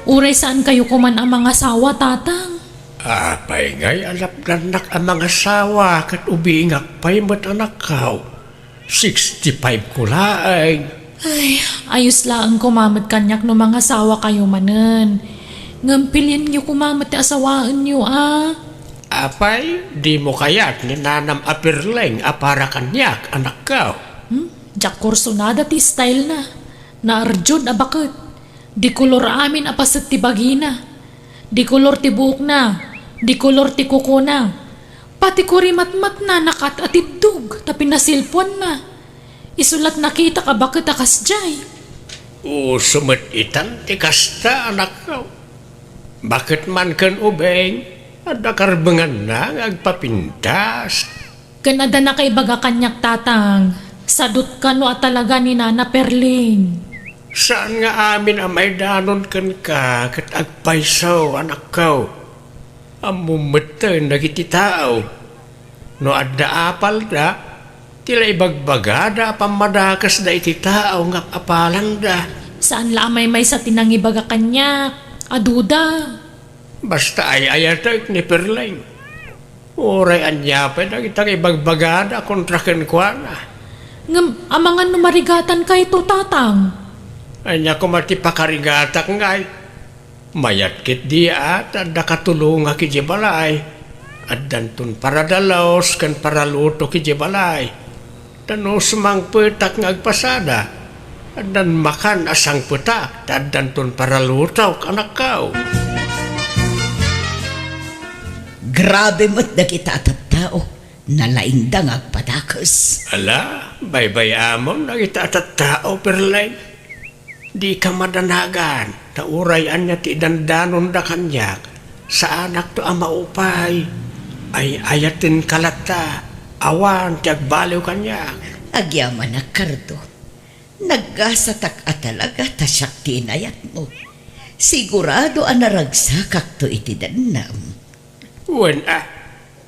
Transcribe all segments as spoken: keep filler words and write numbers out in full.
Uray saan kayo koman a mangasawa, Tatang? Apay ngay a lapdannak a mangasawa ket ubingak pay met, anakko? Sixty-five ko laeng. Ay, ayos laeng koma met kaniak no mangasawa kayo manen. Ngem pilienyo koma met ti asawaenyo, a? Apay, dimo kayat ni nanam a Perleng a para kaniak, anakko? Hmm? Diak kursunada ti style na. Naarjud a baket. Di kolor amin a paset ti bagina. Di kolor ti buokna. Di kolor ti kukona. Pati kurimatmatna nakat-atiddog ta pinasilpuanna. Isu la't nakitak a baket a kasdiay. Uso met itan ti kasta, anakko. Baket man ken ubing, adda karbenganna nga agpapintas. Ken adda nakaibaga kaniak, Tatang, sadutka no a talaga ni Nana Perling. Saan nga amin a maidanon kenka ket agpayso, anakko. Ammom metten dagiti tao. No adda apalda, ti la ibagbagada a pammadakesda iti tao nga apalanda. Saan la a maymaysa ti nangibaga kaniak a duda. Basta ay-ayatek ni Perleng. Uray ania pay dagita nga ibagbagada kontra kenkuana. Ngem amangan no marigatanka ito, Tatang? Ania koma ti pakarigatak ngay? Mayat ketdi a ta adda katulongak idiay balay. Addanton paradalos ken paralutok idiay balay. Ta no sumangpetak nga agpasada, addan makan a sangpetak ta addanton paralutok, anakko. Grabe met dagita a tattao, nalaingda nga agpadakes. Ala, baybay-amon dagita a tattao, Perleng. Dika madanagan, ta uray ania ti idandanonda kaniak, saanakto a maupay. Ay-ayatenka latta, awan ti agbaliw kaniak. Agyamanak, Cardo. Naggasatak a talaga ta siak ti inayatmo. Sigurado a naragsakakto iti dennam. Wen a,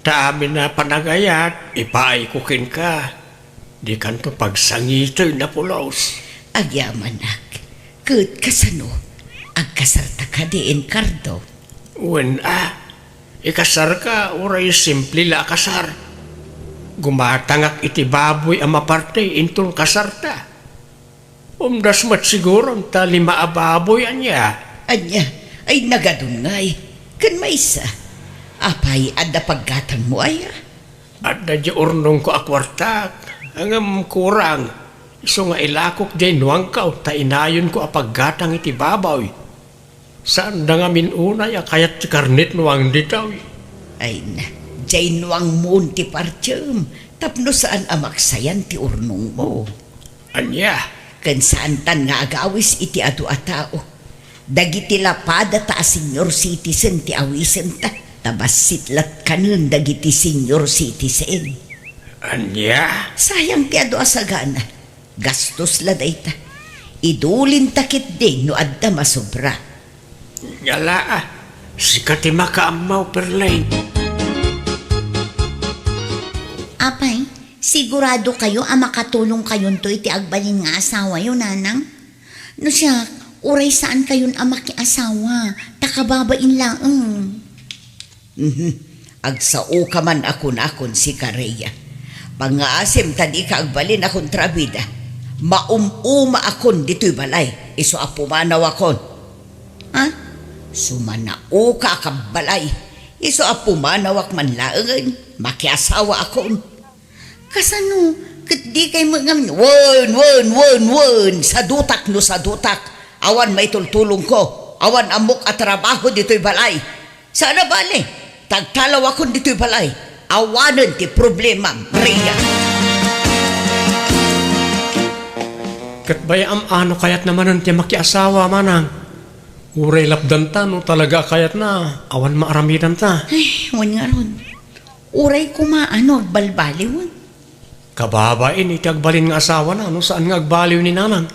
ta amin a panagayat, ipaayko kenka. Dikanto pagsangiten a pulos. Agyamanak, ket kasano? Agkasarta kadi, Cardo? Wen a, ikasarka uray simple la a kasar. Gumatangak iti baboy a maparte inton kasarta. Umdas met siguron ta lima a baboy, ania? Ania? Ay, nagadun ngay. Ken maysa. Apay, adda paggatangmo aya? Adda di urnongko a kuartak, ngem kurang. Isu nga ilakok diay nuangko ta inayonko a paggatang iti baboy. Saanda ngamin unay a kayat ti karnet nuang ditoy. Ay na, diay nuangmon ti partiem, tapno saan a maksayan ti urnongmo. Ania? Ken saantan nga agawis iti adu a tao. Dagiti lapadata a senior citizen ti awisenta, ta bassit latkanen dagiti senior citizen. Ania? Sayang ti adu a sagana. Gastos la dayta. Idulinta ketdi no adda masobra. Ala, sika ti makaammo, Perleng. Apay, sigurado kayo a makatulong kayonto iti agbalin nga asawayo, nanang? No siak, uray saan kayon a makiasawa, ta kababain laeng. Mhm. Agsaoka man a kunakon sika, Rhea. Pangngaasim ta dika agbalin a kontrabida. Maum-umaakon ditoy balay, isu a pumanawakon. Ha? Sumanaoka a kabbalay, isu a pumanawak man laengen, makiasawaakon. Kasano? Ket dikay met ngamin, wen, wen, wen, wen, sadutak no sadutak. Awan maitultulongko. Awan ammok a trabaho ditoy balay. Saan a bale, ta agtalawakon ditoy balay. Awanen ti problemam, Rhea. Ket bay-am a no kayatna manen ti makiasawa, manang. Uray lapdanta no talaga a kayatna, awan maaramidanta. Ay, wen ngarud. Uray koma a no agbalbaliwen. Kababain iti agbalin nga asawana no saan nga agbaliw ni nanang.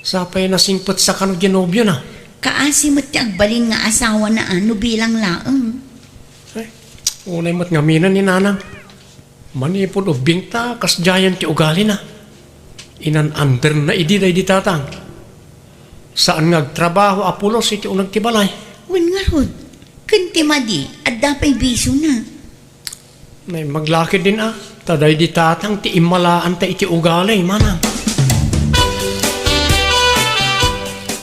Sapay nasingpetsa kano diay nobiona. Kaasi met ti agbalin nga asawana a no bilang laeng. Ay, unay met ngamin ni nanang. Manipud ubbingta, kasdiayen ti ugalina. Inan-anderna idi daydi tatang. Saan nga agtrabaho a pulos iti uneg ti balay? Wen ngarud, ken ti madi, adda pay bisiona. Naimbag la ketdin a, ta daydi tatang ti immalaanta iti ugali, manang.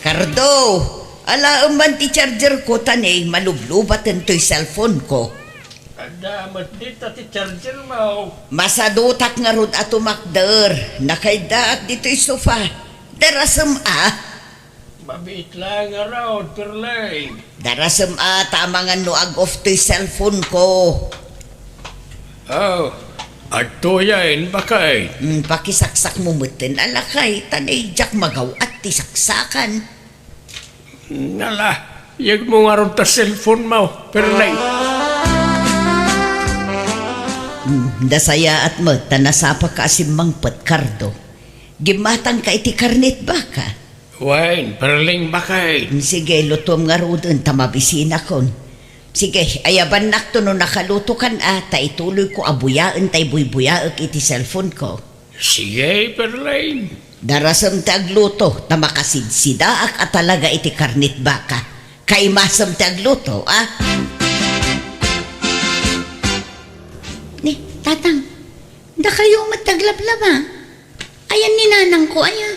Cardo, alaem man ti charger ko ta ne, malublubaten toy cellphone ko. Adda met dita ti charger mo. Masadutak ngarud a tumakder. Nakaiddaat ditoy sofa. Darasem a. Mabiit laeng ngarud, Perleng. Darasem a, ta amangan no ag-off toy cellphone ko. Oh, adtoyen, baket. Hmm, pakisaksakmo metten a lakay, ta ne, diak magaw-at ti saksakan. Nala, yegmo ngarud ta cellphone mo, Perleng. Hmm, nasayaat met ta nasapaka a simmangpet, Cardo. Gimmatangka iti karnit baka. Wen, Perleng, baket. Hmm, sige, lutuem ngaruden ta mabisinakon. Sige, ayabannakto no nakalutokan a, ta ituloyko a buyaen tay buybuyaek iti cellphone ko. Sige, Perleng. Darasem ti agluto, ta makasidsidaak a talaga iti karnit baka. Kaimasem ti agluto, a? Ni, Tatang, dakayo met ti aglablaba. Ayan ni nanangko, aya?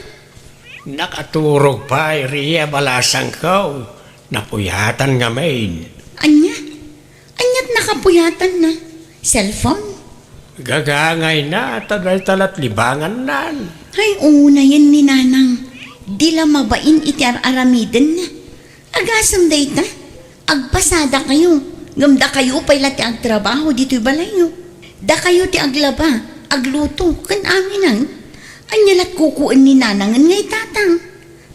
Nakaturog pay, Ria, balasangko. Napuyatan ngamin. Ania? Aniat nakapuyatanna? Cellphone? Gagangayna, ta dayta lat libangannan. Ay, unayen ni Nanang. Di la mabain iti ar-aramidenna. Agasem dayta, agpasadakayo. Ngem dakayo pay la ti agtrabaho ditoy balayyo. Dakayo ti aglaba, agluto, ken aminen. Ania lat kukuyen ni Nanangen nga itatang?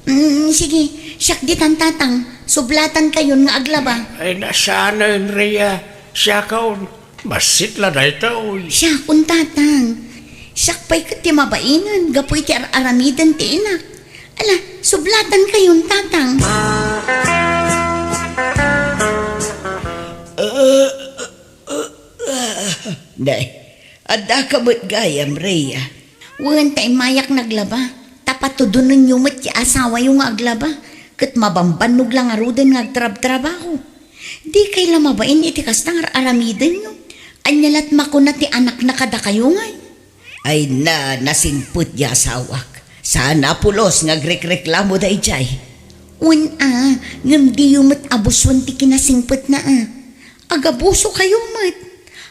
Mm, sige, siak ditan, Tatang. Sublatankayon nga aglaba. Ay, nasanen, Ria. Siakon, bassit la daytoy. Siakon, Tatang. Siak pay ket ti mabainen gapu iti ar-aramiden ti inak. Ala, sublatankayon, Tatang. Nay, addaka met gayam, Ria? Wen, ta immayak naglaba. Ta patudonenyo met ti asawayo nga aglaba, ket mabambannog la ngaruden nga agtrabtrabaho. Dikay la mabain iti kasta nga ar-aramidenyo. Ania lat makuna ti anakna kadakayo ngay? Ay na, nasingpet ti asawak. Saan a pulos nga agrekreklamo daydiay. Wen a, ngem diyo met abusoen ti kinasingpetna a. Agabusokayo met.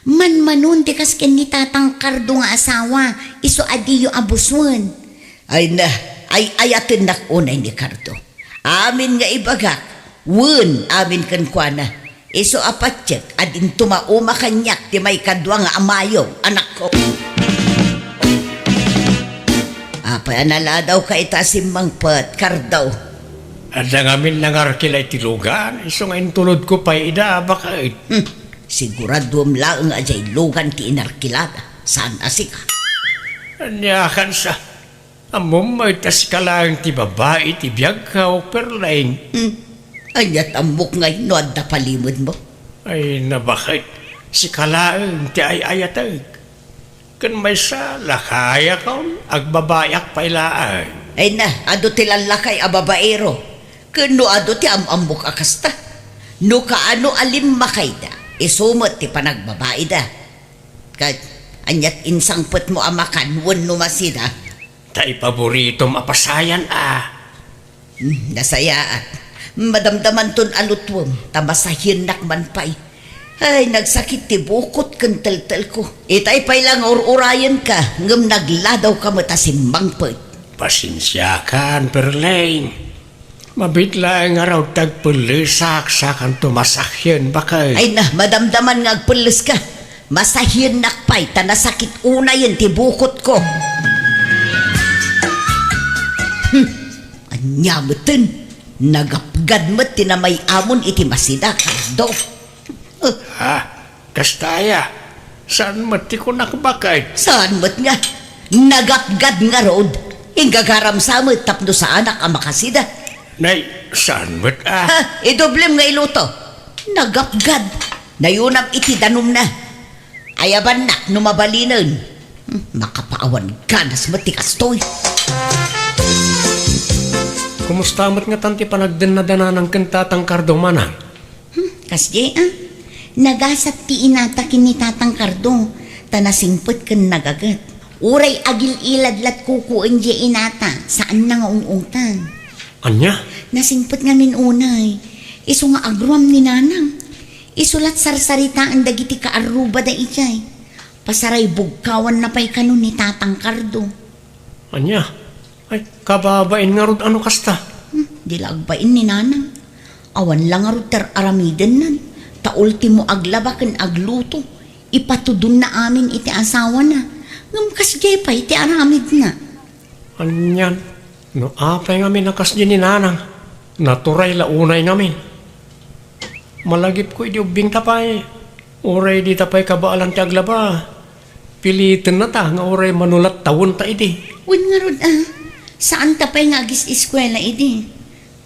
Manmanon ti kas ken ni Tatang Cardo nga asawa, isu a diyo abusoen. Ay na, ay-ayatennak unay ni Cardo. Amin nga ibagak, wen amin kenkuana. Isu a patiek a dinto mauma kaniak ti maikadua nga amayo, anakko. Apay a naladawka ita a simmangpet, Cardo? Adda ngamin nangarkila iti lugan, isu nga intulodko pay ida, baket. Hmm. Siguraduem laeng a diay lugan ti inarkilada, saan a sika. Ania kansa? Ammom met a sika laeng ti babai ti biagko, Perleng. Hmm. Aniat ammok ngay no adda palimedmo? Ay, na baket, sika laeng ti ay-ayatek. Ken maysa, lakayakon, agbabaiak pay laeng. Ay na, adu ti lallakay a babaero. Ken no adu ti am-ammok a kasta. No kaano a limmakayda, isu met ti panagbabaida. Ket aniat insangpetmo a makan wenno masida? Ta ipaboritom a pasayan a. Hmm, nasayaat. Madamdamanton a lutuem, ta masahiennak man pay. Ay, nagsakit ti bukot ken teltelko. Itay pay la nga ur-urayenka, ngem nagladawka met a simmangpet. Pasensiakan, Perleng. Mabiit laeng ngarud ti agpellesak, sakanto masahien, baket. Ay na, madamdaman nga agpelleska. Masahiennak pay ta nasakit unayen ti bukotko. Hmm, ania meten? Nagapgad met ti namay-amon iti masida, Cardo. Eh, Ha? Kasta aya? Saan met ti kunak, baket? Saan met nga? Nagapgad ngarud. Inggagaram sa met tapno saanak a makasida. Nay, saan met a? Ha? Idoblem nga iluto. Nagapgad. Nayunam iti danumna. Ayabannak no mabalinen. Hmm, makapaawan ganas met ti kastoy. Kumusta met ngatan ti panagdennada nanang ken Tatang Cardo, manang? Hmm, kasdiay, a. Nagasat ti inata ken ni Tatang Cardo, ta nasingpet ken nagaget. Uray agil-ilad lat kukuendiay inata, saanna nga ung-ungtan. Ania? Nasingpet ngamin unay. Isu nga agruam ni nanang. Isu lat sarsaritaen dagiti kaarrubada idiay. Pasaray bugkawanna pay kano ni Tatang Cardo. Ania? Ay, kababain ngarud a no kasta. Hmm, di la agbain ni nanang. Awan la ngarud ti ar-aramidennan. Ta ultimo aglaba ken agluto. Ipatudonna amin iti asawana. Ngem kasdiay pay ti aramidna. Anian, no apay ngamin a kasdi ni nanang, naturay la unay ngamin. Malagipko idi ubbingta pay, uray dita pay kabaelan ti aglaba, pilitennata nga uray mano lat tawenta idi. Wen ngarud, a, saanta pay nga agis-iskuela idi.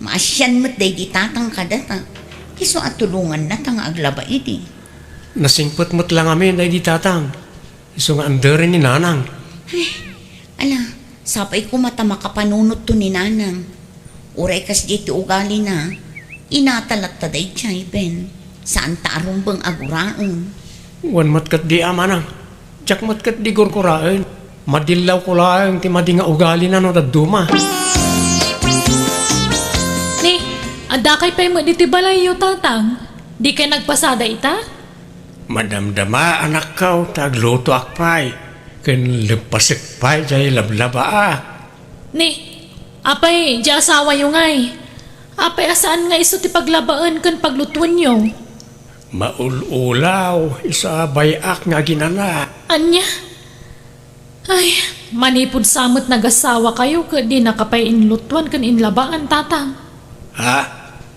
Maasian met daydi tatang kadata. Isu a tulongannata nga aglaba idi. Nasingpet met la ngamin daydi tatang. Isu nga anderen ni nanang. Ay, ala, sapay koma ta makapanunotto ni nanang. Uray kasdiay ti ugalina, inata latta daydiay, Ben. Saanta a rumbeng a guraen. Wen met ketdi a manang. Diak met ketdi gurguraen. Madillawko laeng ti madi nga ugalina no dadduma. Ni, addakay pay met ditoy balayyo, tatang? Dikay nagpasada ita? Madamdama, anakko, ta aglutoak pay, ken leppasek pay jay lablabaak. Ni, apay, di asawayo ngay? Apay a saan nga isu ti paglabaen ken paglutuenyo? Maul-ulaw, isu a bay-ak nga aginana. Ania? Ay, manipud sa met nagasawakayo ket dinaka pay inlutuan ken inlabaan, tatang. Ha?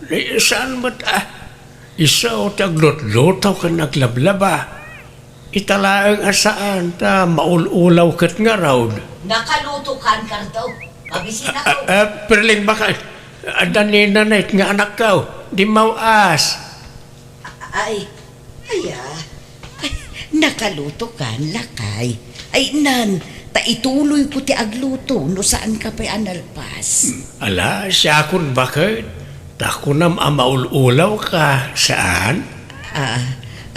Ni, saan met, a? Isu ti aglutluto ken aglablaba. Ita laeng a saan ta maul-ulaw ket ngarud. Nakalutokan, Cardo. Mabisita ko. A, a, Perling, baka adda ni Nanay nga anakko. Dimmaw-as. Ay, aya. Ay, nakalutokan, lakay. Ay, nan, ta ituloyko ti agluto no saanka pay a nalpas. Ala, siakon baket. Ta kunam a maul-ulawka, saan? A,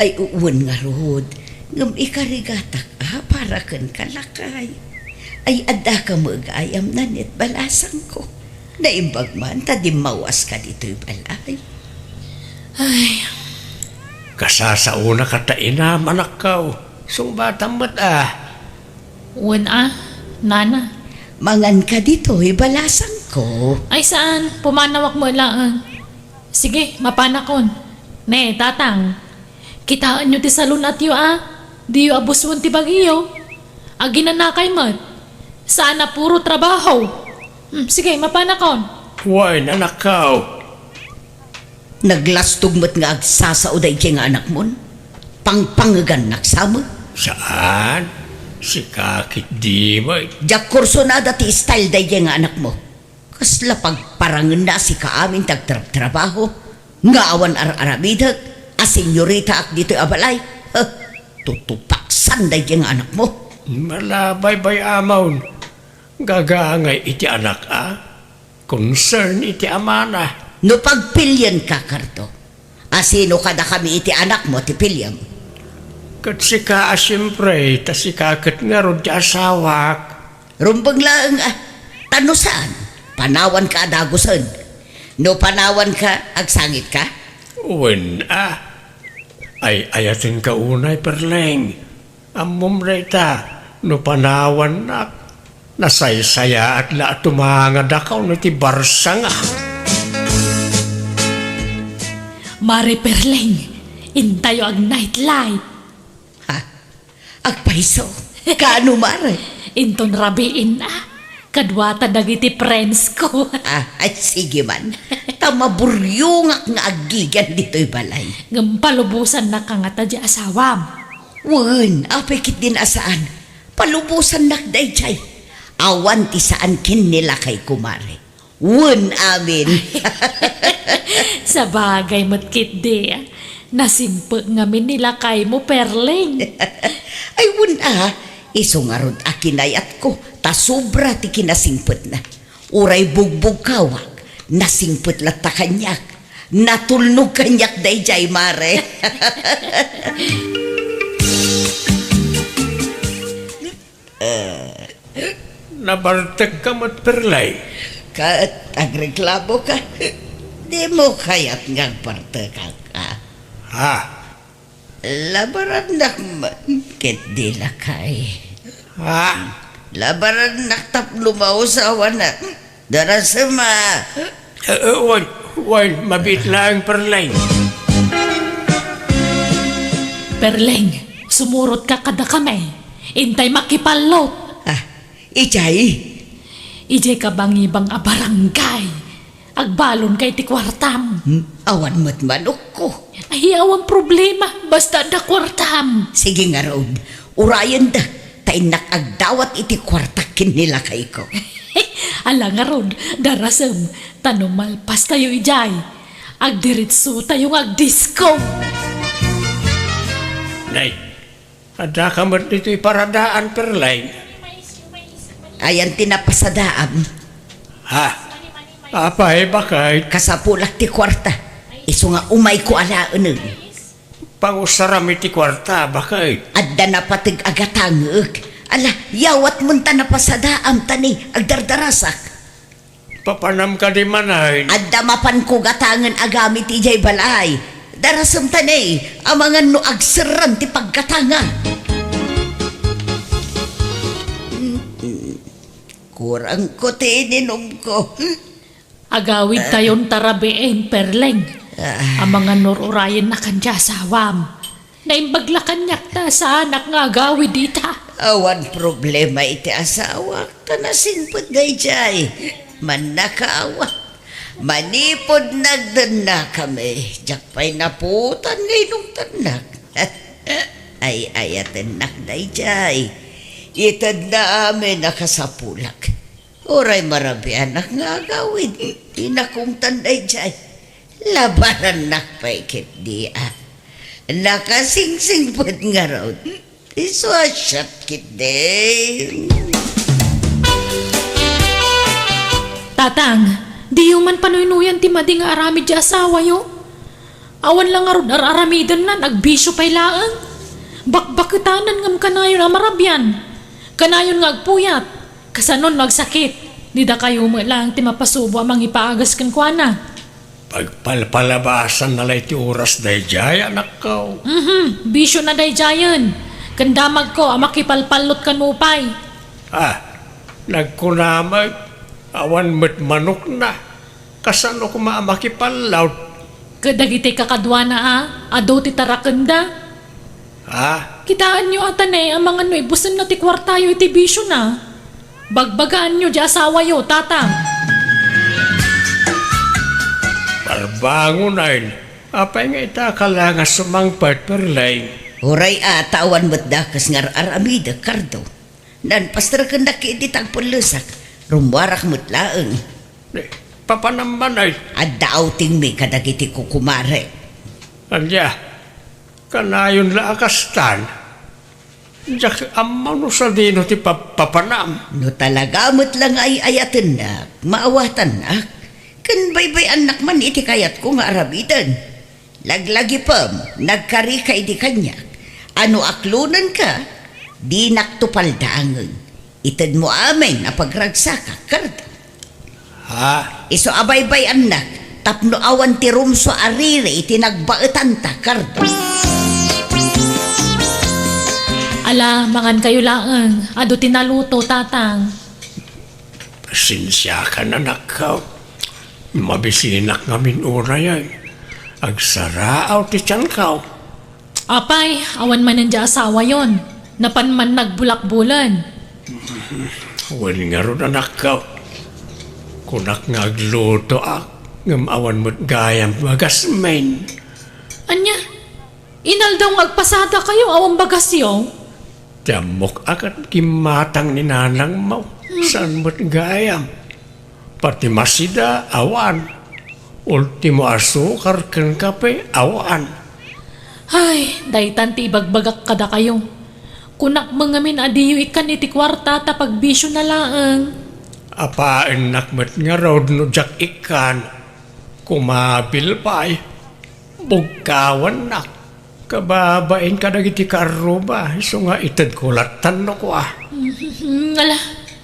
ay, u-, wen ngarud. Ngem ikarigatak a para kenka, lakay. Ay, addaka met gayam, nan, ket balasangko. Naimbag man ta dimmawaska ditoy balay. Ay. Kasasaonaka ta inam, anakko. Sungbatam met a. Wen a, nana. Manganka ditoy balasangko. Ay saan, pumanawak met laeng. Sige, mapanakon. Ne, tatang. Kitaenyo ti salun-atyo a. Diyo abusen ti bagiyo. Aginanakay met. Saan a puro trabaho. Hmm, sige, mapanakon. Wen, anakko. Naglastog met nga agsasao daydiay nga anakmon. Pangpangegannak sa met. Saan? Sika ketdi met. Diak kursunada ti style daydiay nga anakmo. Kasla pagparangenna a sika amin ti agtrabtrabaho nga awan ar-aramidek a senyoritaak ditoy a balay. Huh, tutupaksan daydiay nga anakmo. Ala, baybay-amon. Gagaangay iti anak a. Concern iti amana. No pagpilienka, Cardo, a sino kadakami iti anakmo ti piliam? Ket sika a siempre, ta sika ket ngarud ti asawak. Rumbeng laeng a, ta no saan, panawanka a dagusen. No panawanka, agsangitka? Wen a. Ay-ayatenka unay, Perleng. Ammom dayta, no panawannak, nasaysayaat la a tumangadakaw no ti barsanga. Mare Perleng, intayo ag-night life. Ha? Agpayso? Kaano, mare? Inton rabiin a. Kaduata dagiti friends ko. Ah, ay, sige man. Ta maburyongak nga aggigian ditoy balay. Ngem palubosannak kangata di asawam. Wen, apay ketdin a saan. Palubosannak daydiay. Awan ti saan ken ni lakayko, mare. Wen amin. Sabagay met ketdi, nasingpet ngamin ni lakaymo, Perling. Ay, wen a, isu ngarud a kinayatko, ta sobra ti kinasingpetna. Uray bugbugkawak, Nasingpet latta kaniak. Natulnog kaniak daydiay, mare. Eh, Nabartekka met, Perleng. Ket agreklamoka? Dimo kayat nga agbartekak, a? Ha? Labarannak man ket di lakay. Ha? Labarannak tapno mausawanak. Darasem, a. Eh, eh, wen, wen, mabiit laeng, Perleng. Perleng, sumurotka kadakami. Intay makipallot. Ah, idiay? Idiay kabangibang a barangay. Agbalonka iti kuartam. Hmm, awan met manokko. Ay, awan problema, basta adda kuartam. Sige ngarud, urayenda, ta innak agdawat iti kuartak ken ni lakayko. Ala ngarud, darasem, ta no malpastayo idiay, agdiretsotayo nga agdisko. Nay, addaka met ditoy paradaan, Perleng? Ayan ti napasadaam. Ha? Apay, baket? Kasapulak ti kuarta. Isu nga umayko alaenen. Pangusaram iti kuarta, baket? Adda napateg a gatangek. Ala, yawatmon ta napasadaam ta ni agdardarasak. Papanam kadi manen? Adda mapanko gatangen a gamit idiay balay. Darasem ta ni, amangan no agserrem ti paggatangak. Kurangko ti ininumko. Agawidtayon ta rabiin, Perleng. Ah. Amangan no ur-urayennakan ti asawam. Naimbag la kaniak ta saanak nga agawid ita. Awan problema iti asawak, ta nasingpet daydiay. Mannakaawat. Manipud nagdennakami, diak pay naputan nga inungtannak. Ay-ayatennak daydiay. Itedna amin a kasapulak. Uray marabianak nga agawid, ti nakungtan daydiay. Labarannak pay ketdi a. Nakasingsingpet ngarud. Isu a siak ketdi. Tatang, diyo man panuynuyan ti madi nga aramid ti asawayo. Awan la ngarud ar-aramidennan, agbisio pay laeng. Bakbaketanen ngem kanayon a marabian. Kanayon nga agpuyat. Kasano no agsakit? Ni dakayo met laeng ti mapasubo a mangipaagas kenkuana. Pagpalpalabasanna la iti oras daydiay, anakko. Mhm, bisiona daydiayen. Ken damagko a makipalpallot kano pay. Ah, nagkuna met, awan met manokna. Kasano koma a makipallot? Ket dagiti kakaduana a, adu ti tarakenda. Ha? Kitaenyo a ta ni, amangan no ibusenna ti kuartayo iti bisiona. Bagbagaanyo ti asawayo, Tatang. Barbangonen, apay nga ita ka la nga sumangpet, Perleng? Uray a, ta awan met dakes nga ar-aramidek, Kardo. Nanpasterkennak iti tagpellesak, rummuarak met laeng. Eh, papanam manen? Adda outingmi kadagiti kukumare. Ania, kanayon la a kastan? Diak ammo no sadino ti pa-, papanam. No talaga met la nga ay-ayatennak, maawatannak, ken baybay-annak man iti kayatko nga aramiden. Laglagipem, nagkarika idi kaniak. A no aklonenka, dinakto paldaangen. Itedmo amin a pagragsakak, Kardo. Ha? Isu a baybay-annak, tapno awan ti rumsua a riri iti nagbaetanta, Kardo. Ala, mangankayo laeng, adu ti naluto, Tatang. Pasensiakan, anakko. Mabisinak ngamin uray. Agsaraaw ti tianko. Apay, awan manen diay asawayon. Napan man nagbulakbulen. Wen ngarud, anakko. Kunak nga aglutoak, ngem awan met gayam bagasmin. Ania? Inaldaw nga agpasadakayo, awan bagasyo? Ti ammok a ket gimmatang ni nanangmo, hmm, saan met gayam. Pati masida, awan. Ultimo asukar ken kape, awan. Ay, daytan ti ibagbagak kadakayo. Kunak met ngamin a diyo ikkan iti kuarta ta pagbisiona laeng. Apaennak met ngarud no diak ikkan. Kumabil pay. Bugkawannak. Kababain kadagiti kaarruba, isu nga itedko lattan no kua. Mm, ala,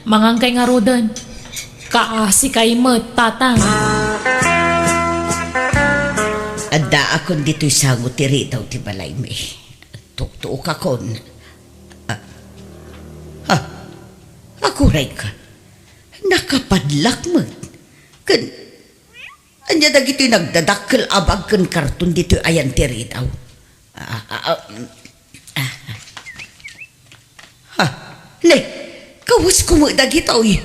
mangankay ngaruden. Kaasikay met, Tatang. Addaakon ditoy sango ti ridaw ti balaymi. Tuktuokakon. Ah. Ha? Agurayka. Nakapadlak met. Ken, ania dagitoy nagdadakkel a bag ken karton ditoy ayan ti ridaw? Ah, ah, ah, mm, ah. Ha? Ne, kawesko met dagitoy.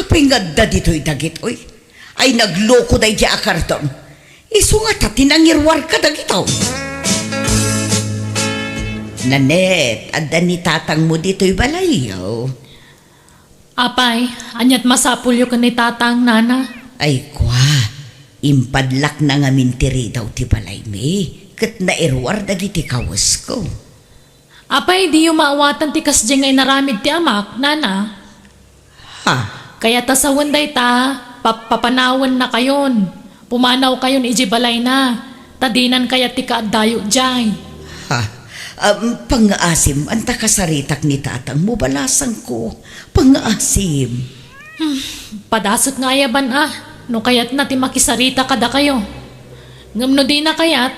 Apay nga adda ditoy dagitoy? Ay, nagloko daydiay a karton. Isu ngata ti nangiruar kadagitoy. Nanette, adda ni tatangmo ditoy balayyo. Apay, ania't masapulyo ken ni Tatang, Nana? Ay, kua, impadlakna ngamin ti ridaw ti balaymi, ket nairuar dagiti kawesko. Apay, diyo maawatan ti kasdiay nga inaramid ti amak, Nana? Ha? Kayat a sawen dayta, pap-, papanawennakayon. Pumanawkayon idiay balayna, ta dinan kayat ti kaaddayo idiay. Ha? Am, pangngaasim, anta kasaritak ni tatangmo, balasangko. Pangngaasim. Hmm, padasek nga ayaban a, no kayatna ti makisarita kadakayo. Ngem no dina kayat,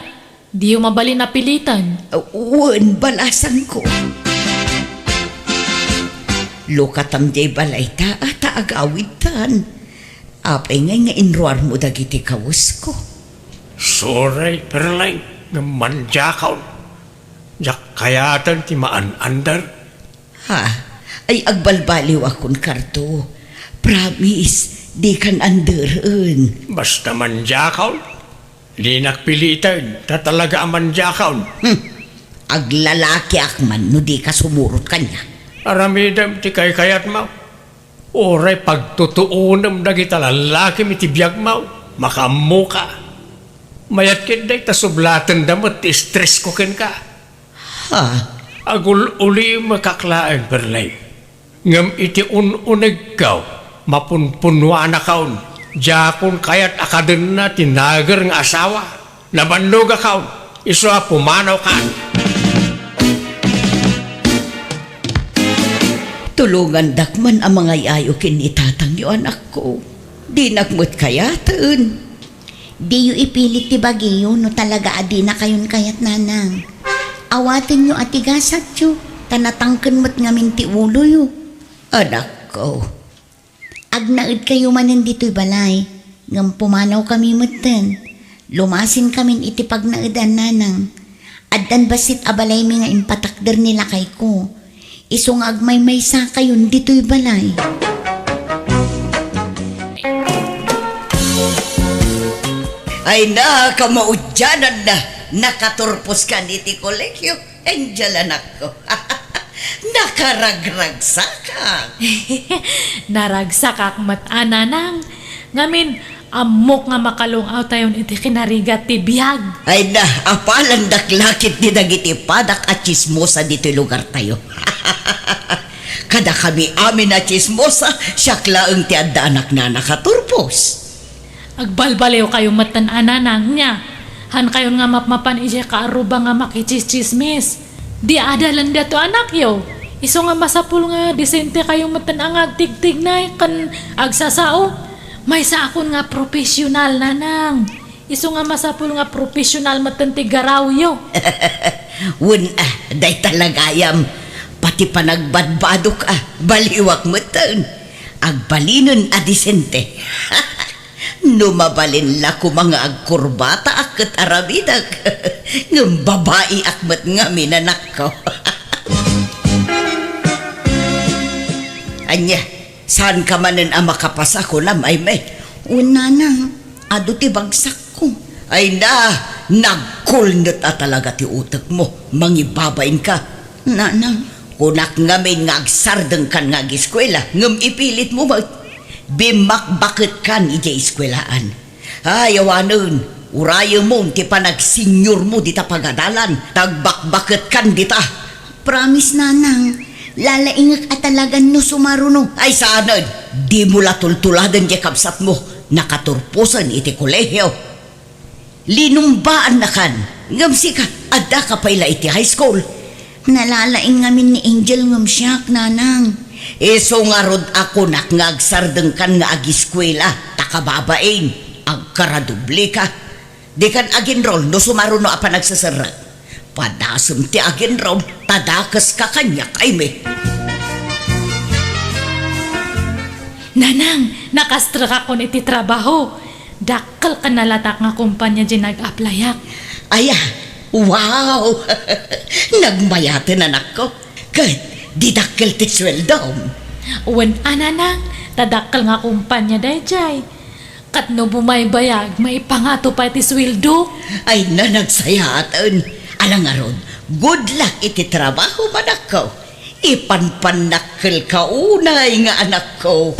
diyo mabalin a piliten. Wen, balasangko. Lukatam diay balayta, ta agawidtan. Apay ngay nga inruarmo dagiti kawesko? Sorry, Perleng, ngem mandiakon. Diak kayaten ti maan-ander. Ha? Ay, agbalbaliwakon, Karto. Promise, dikan anderen. Basta mandiakon. Dinak piliten, ta talaga a mandiakon. Hmm. Aglalakiak man no dika sumurot kaniak. Aramidem ti kaykayatmo. Uray pagtutuonem dagita lallakim iti biagmo, makaammoka. Mayat ketdi ta sublatenda met ti stressko kenka. Ha? Agul-ulimekak laeng, Perleng. Ngem iti un-unegko, mapunpunuanakon, diakon kayat a kadenna ti nager nga asawa. Nabannogakon, isu a pumanawkan. Tulongandak man a mangay-ayo ken ni tatangyo, anakko. Dinak met kayaten. Diyo ipilit ti bagiyo no talaga a dinakayon kayat, Nanang. Awatenyo a ti gasatyo, ta natangken met ngamin ti uloyo. Anakko. Agnaedkayo manen ditoy balay, ngem pumanawkami metten. Lumasinkamin iti pagnaedan, Nanang. Addan bassit a balaymi nga impatakder ni lakayko. Isu nga agmaymaysakayon ditoy balay. Ay na, kamaudiananna, nakaturposkan iti kolegio. Angel, anakko. Nakaragragsakak. Naragsakak met a, Nanang. Ngamin, ammok nga makalung-awtayon iti kinarigat ti biag. Ay na, apalandak la ketdi dagiti padak a tsismosa ditoy lugartayo. Kadakami amin a tsismosa, siak laeng ti adda anak, Nana, katurpos. Agbalbaliwkayo metten a, Nanang, nia. Hankayon nga mapmapan idiay kaarruba nga makitsistsismis. Di adalen daytoy anakyo. Isu nga masapul nga disentekayo metten a nga agtigtignay ken agsasao. Maysaakon nga profesional, Nanang. Isu nga masapul nga profesional metten ti garawyo. Wen a, dayta la gayam. Pati panagbadbadok a, baliwak metten. Agbalinen a disente. No mabalin la koma nga agkurbataak ket aramidek, ngem babaiak met ngamin, anakko. Ania, saanka manen a makapasa, kunam, Aymay? Wen, Nanang, adu ti bagsakko. Ay na, nagkulnet a talaga ti utekmo, mangibabainka. Nanang. Kunak ngamin nga agsardengkan nga agiskuela, ngem ipilitmo met. Bimmakbaketkan idiay eskuelaan. Ay, awanen, urayemon ti panagsenyormo dita pagadalan, ta agbakbaketkan dita. Promise, Nanang, Lalaingek a talagan no sumaruno. Ay, saanen. Dimo la tultuladen diay kabsatmo. Nakaturposen iti kolehio. Linumbaannakan. Ngem sika, addaka pay la iti high school. Nalalaing ngamin ni Angel ngem siak, Nanang. Isu ngarud a kunak nga agsardengkan nga agiskuela, ta kababain, agkaradobleka. Dikan agenrol no sumaruno a panagseserrek. Padasem ti agenrol, ta dakeska kaniak, Aimee. Nanang, nakastrekakon iti trabaho. Dakkel ken nalatak nga kompania diay nag-applyak. Aya, wow! Nagmayaten, anakko. Ket di dakkel ti sueldom. Wen a, Nanang, ta dakkel nga kompania daydiay. Ket no bumaybayag, maipangato pay ti sueldo. Ay, nanagsayaten. Ala ngarud, good luck iti trabaho, anakko. Ipanpannakkelka unay nga anakko.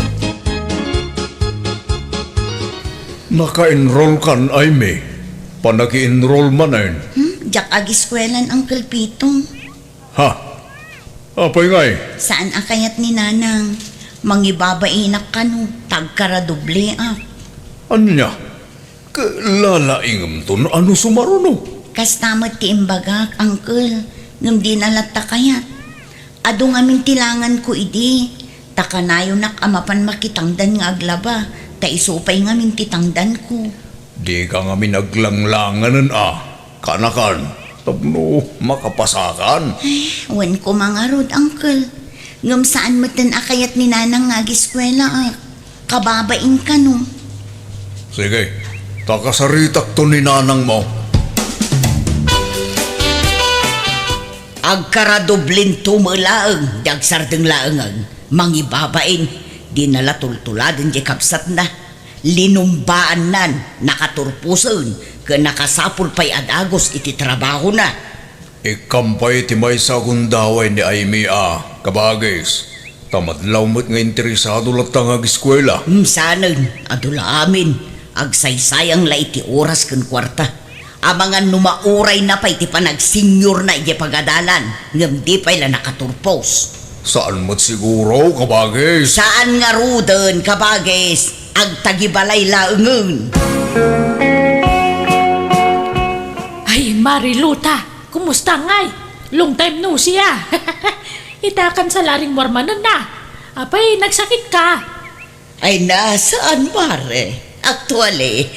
Naka-enrollkan, Aimee. Panaki-enroll manen. Hmm, diak agiskuelan, Uncle Pito. Ha? Apay ngay? Saan a kayat ni Nanang? Mangibabainak kano, ta agkaradobleak. Ania? Ket lalaingemton a no sumaruno? Kasta met ti imbagak, Uncle, ngem dina latta kayat. Adu ngamin ti langanko idi, ta kanayonak a mapan makitangdan nga aglaba, ta isu pay ngamin ti tangdanko. Dika ngamin aglanglanganen a, kanakan, tapno makapasakan. Ay, wen koma ngarud, Uncle. Ngem saan metten a kayat ni Nanang nga agiskuelaak. Kababain kano. Sige, ta kasaritakto ni nanangmo. Agkaradoblinto met laeng, di agsardeng laengen. Mangibabain, dina la tultuladen di kabsatna. Linumbaannan, nakaturposen, ken nakasapul pay a dagus iti trabahona. Ikkam pay ti maysa a gundaway ni Aimee a, kabagis, ta madlaw met nga interesado latta nga agiskuela. Hmm, saanen, adu la amin, agsaysayang la iti oras ken kuarta. Amangan no maurayna pay ti panagseniorna idiay pagadalan, ngem di pay la nakaturpos. Saan met siguro, kabagis? Saan ngaruden, kabagis? Agtagibalay laengen. Ay, Mare Luta, kumusta ngay? Long time no see, ah. Ita kansa la rimmuar manen a. Apay, nagsakit ka? Ay, saan, Mare. Actually,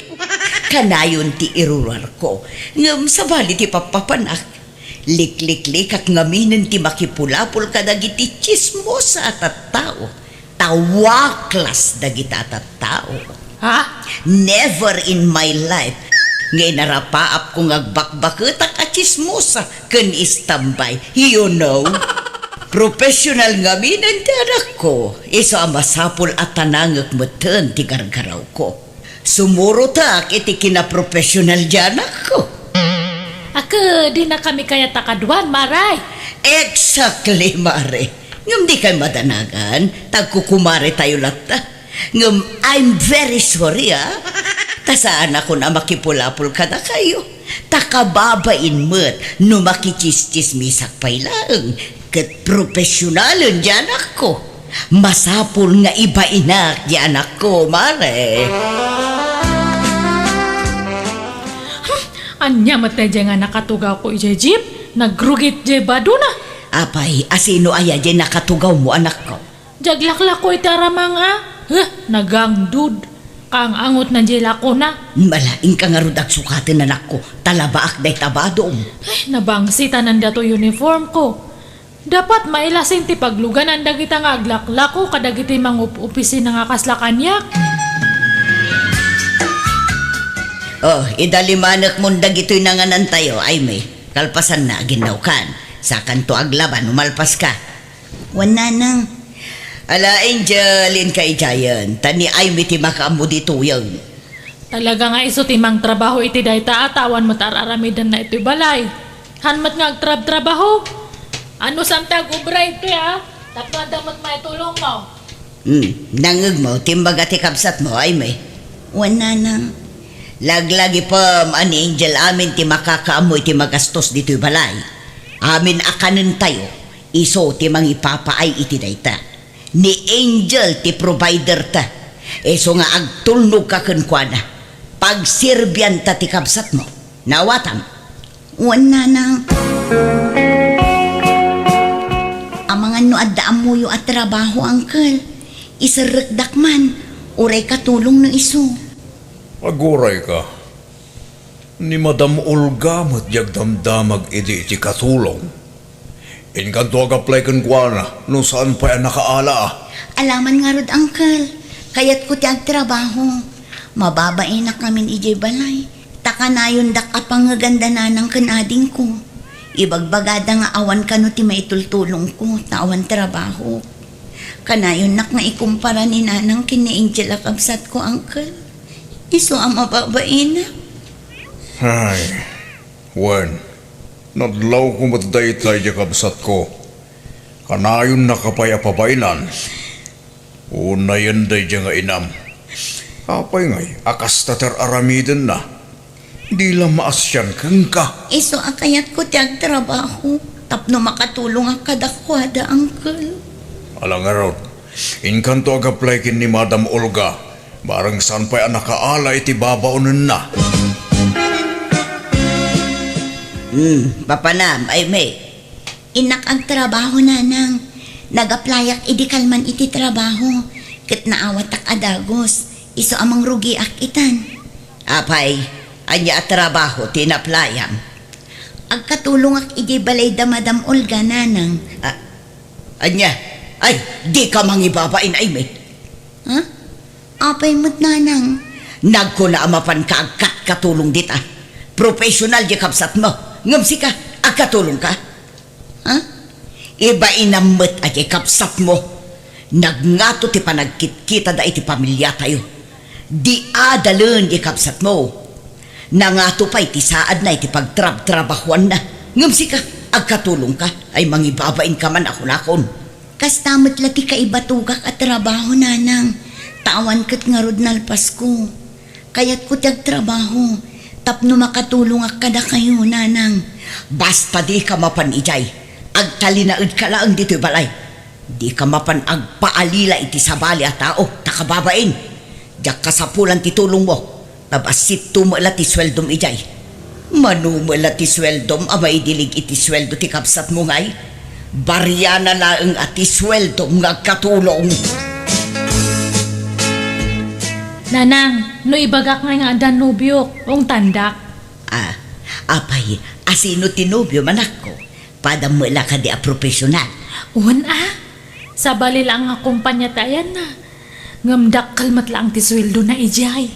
kanayon ti iruruarko. Ngem sabali ti pappapanak. Likliklikak ngaminen ti makipulapol kadagiti tsismosa a tattao. Ta waklas dagita a tattao. Ha? Never in my life nga inarapaapko nga agbakbaketak a tsismosa ken istambay. You know? Professional ngaminen ti anakko. Isu a masapul a tanangek metten ti gargarawko. Sumurotak iti kinaprofesional ti anakko. Ket dinakami kayat a kaduan, Mare. Exactly, Mare. Ngem dikay madanagan, ta agkukumaretayo latta. Ngem I'm very sorry, ah. Ta saanakon a makipulapol kadakayo. Ta kababain met no makitsistsismisak pay laeng. Ket profesionalen ti anakko. Masapul nga ibainak ti anakko, Mare. Hmm, ania met daydiay nga nakatugawko idiay jeep? Nagrugit diay badona. Apay, asino aya diay nakatugawmo, anakko? Diay aglaklako iti aramang a. Huh, nagangdud. Kaang-angotna diay lakona. Malaing ka ngarud agsukaten, anakko. Ta labaak dayta badom. Ay, nabangsitanan datoy uniformko. Dapat mailasin ti pagluganan dagita nga aglaklako kadagiti mangup-opisina nga kasla kaniak. Oh, idalimanekmon dagitoy nanganantayo, Aimee. Kalpasanna, aginnawkan. Sakanto aglaba no malpaska. Wen, Nanang. Ala, Angel, inka idiayen. Ta ni Aimee ti makaammo ditoyen. Talaga nga isu ti mangtrabaho iti dayta a ta awan met ar-aramidenna itoy balay. Han met nga agtrabtrabaho. Ano saan ti agubra itoy, a? Tapno adda met maitulongmo. Hmm, nangngegmo ti imbaga ti kabsatmo, Aimee? Wen, Nanang. Laglagipem a ni Angel amin ti makakaammo iti magastos ditoy balay. Amin a kanentayo. Isu ti mangipapaay iti dayta. Ni Angel ti provider ta. Isu nga agtulnog ka kenkuana. Pagserbian ta ti kabsatmo. Naawatam? Wen, nanang. Amangan no adda ammoyo a trabaho, uncle. Iserrekdak man. Uray katulong no isu. Aguray ka. Ni Madam Olga met ti agdamdamag idi iti katulong. Inkanto ag-apply kenkuana no saan pay a nakaala a. Alaman ngarud, uncle. Kayatko ti agtrabaho. Mababainak ngamin idiay balay. Ta kanayondak a pangngeganda nanang ken adingko. Ibagbagada nga awan kano ti maitultulongko ta awan trabaho. Kanayonnak nga ikumpara ni nanang ken ni Angel a kabsatko, uncle. Isu a mababainak. Ay, wen, nadlawko met dayta idiay kabsatko. Kanayonnaka pay a pabainan. Unayen daydiay nga inam. Apay ngay a kasta ti ar-aramidenna? Di la maasian kenka. Isu a kayatko ti agtrabaho tapno makatulongak kadakuada, uncle. Ala ngarud, inkanto ag-apply ken ni Madam Olga, bareng saan pay a nakaala iti babaonenna. Hmm, papanam, Aimee. Innak agtrabaho, nanang. Nag-applyak idi kalman iti trabaho, ket naawatak a dagus. Isu a mangrugiak itan. Apay, ania a trabaho ti in-applyam? Agkatulongak idiay balay da Madam Olga, nanang. A-, ania? Ay, dika mangibabain, Aimee. Ha? Apay met, nanang? Nagkuna a mapanka agkatkatulong dita. Professional diay kabsatmo. Ngem sika, agkatulongka? Ha? Ibainam met a diay kabsatmo. Nagngato ti panagkitkitada iti pamiliatayo. Di adalen diay kabsatmo. Nangato pay ti saadna iti pagtrabtrabahoanna. Ngem sika, agkatulongka? Ay, mangibabainka man a kunakon. Kasta met la ti kaibatogak a trabaho, nanang, ta awan ket ngarud nalpasko. Kayatko ti agtrabaho tapno makatulongak kadakayo, nanang. Basta dika mapan idiay, agtalinaedka laeng ditoy balay. Dika mapan agpaalila iti sabali a tao, ta kababain. Diak kasapulan ti tulongmo. Ta bassitto met la ti sueldom idiay. Mano met la ti sueldom a maidilig iti sueldo ti kabsatmo ngay? Bariana laeng a ti sueldom nga agkatulong. Nanang, no ibagak ngay nga addan nobiok, ungtandak. Ah, apay, asino ti nobiom, anakko? Padam met la kadi a profesional? Wen a, sabali laeng a kompania ti ayanna. Ngem dakkel met laeng ti sueldona idiay.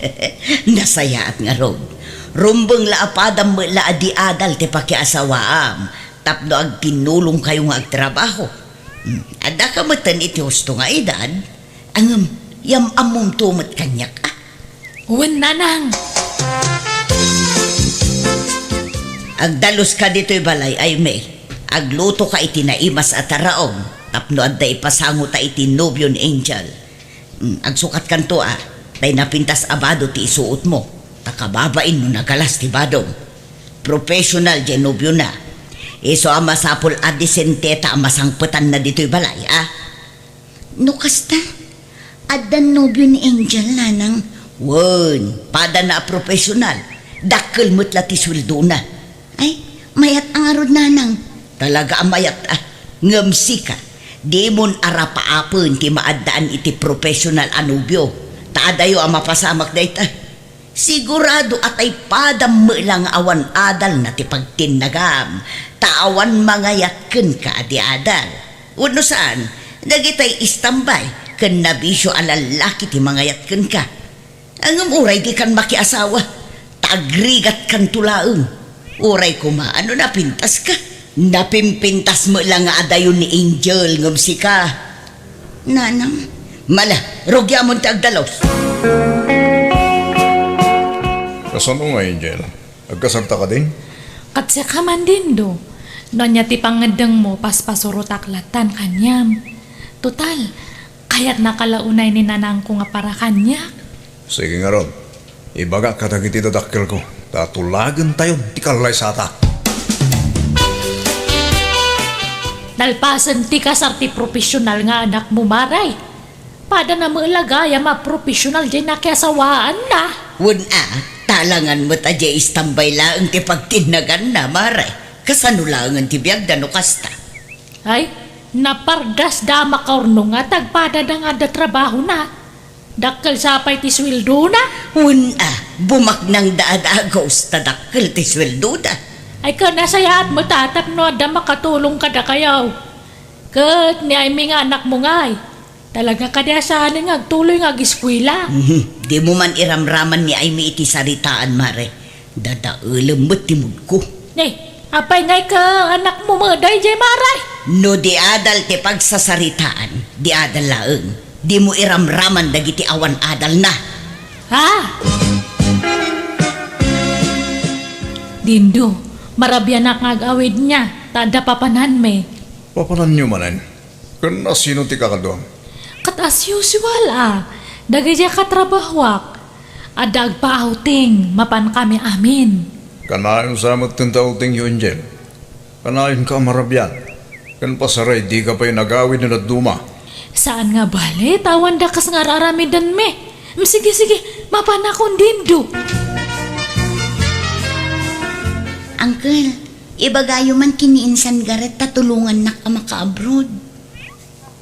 Nasayaat ngarud. Rumbeng la a padam met la a di adal ti pakiasawaam tapno agtinnulongkayo nga agtrabaho. Hmm, addaka metten iti husto nga edad. Ngem, yam-ammomto met kaniak, a? Wen, nanang. Agdaluska ditoy balay, Aimee. Aglutoka iti naimas a taraon tapno adda ipasangota iti nobio ni Angel. Mm, agsukatkanto, a, tay napintas a bado ti isuotmo. Ta kababain no nagalas ti badom. Professional diay nobiona. Isu a masapul a disenteta a masangpetanna ditoy balay, a? No kasta, addan nobio ni Angel, nanang. Wen, padana a profesional. Dakkel met la ti sueldona. Ay, mayat a ngarud, nanang. Talaga a mayat a. Ngem sika, dimon arapaapen ti maaddaan iti profesional a nobio. Ta adayo a mapasamak dayta. Sigurado a tay padam met la nga awan adalna ti pagtinnagam, ta awan mangayat kenka a di adal. Wenno saan, dagitay istambay ken nabisio a lallaki ti mangayat kenka. Ngem uray dikan makiasawa, ta agrigatkanto laeng. Uray koma no napintaska. Napimpintas met la nga adayo ni Angel ngem sika. Nanang. Mala, rugiamon ti agdalus. Kasano nga, Angel? Agkasarta kadin? Ket siak man, Dindo. No ania ti pangngeddengmo, paspasurotak lattan kaniam. Total, kayatnaka la unay ni nanangko nga para kaniak. Sige ngarud, ibagak kadagiti dadakkelko, ta tulagentayon ti kallaysata. Nalpasen ti kasar ti professional nga anakmo, Mare. Pada na met la gayam a professional diay nakiasawaanna. Wen a, talangan met a diay istambay laeng ti pagtinnaganna, Mare. Kasano laengen ti biagda no kasta? Ay, napardasda a makaurnong nga tagpada da nga adda trabahona. Dakkel sa pay ti suweldona? Wen a, bumaknangda a dagus ta dakkel ti suweldoda. Ay, ken nasayaat met a tapno adda makatulong kadakayo. Ket ni Aimee nga anakmo ngay, talaga kadi a saanen nga agtuloy nga ageskuela. Mhm. Dimo man iramraman ni Aimee iti saritaan, Mare. Dadaelem met ti moodko. Ne, apay ngay ket anakmo met daydiay, Mare? No di adal ti pagsasaritaan, di adal laeng. Dimo iramraman dagiti awan adalna. Ha? Dindo, marabianak nga ag-awidna, ta adda papananmi. Papananyo manen? Ken asino ti kakaduam? Ket as usual a, dagiti a katrabahoak. Adda agpa-outing, mapankami amin. Kanayon sa met ti outingyo, Angel. Kanayonka a marabian. Ken pasaray dika pay nagawid no dadduma. Saan nga bale, ta awan dakas nga ar-aramidenmi. Mm, sige, sige, mapanakon, Dindo. Uncle, ibagayo man ken ni Insan Garret ta tulongannak a maka-abroad.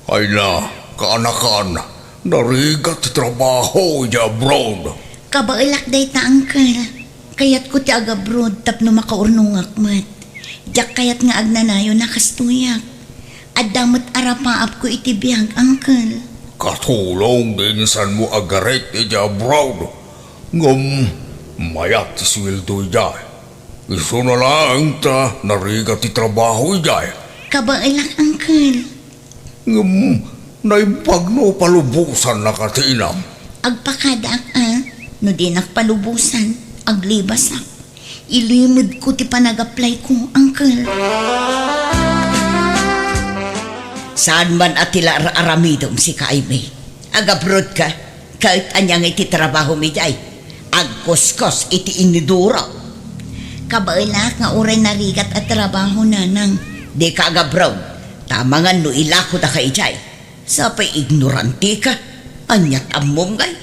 Ay na, kaanakan, narigat ti trabaho idiay abroad. Kabaelak dayta, uncle. Kayatko ti ag-abroad tapno makaurnongak met. Diak kayat nga agnanayon a kastoyak. Adda met arapaapko iti biag, uncle. Katulong ti insanmo a Garret idiay abroad. Ngem mayat ti sueldo idiay. Isuna laeng ta narigat ti trabaho idiay. Kabaelak, uncle. Ngem naimbag no palubosannaka ti inam. Agpakadaak a, no dinak palubosan, aglibasak. Ilimedko ti panag-applyko, uncle. Saan man a ti la ar-aramidem, sika, Aimee. Ag-abroad ka? Ket ania ngay ti trabahom idiay? Agkuskos iti iniduro. Kabaelak nga uray narigat a trabaho, nanang. Dika ag-abroad, ta amangan no ilakodaka idiay. Sapay ignorantika. Aniat ammom ngay?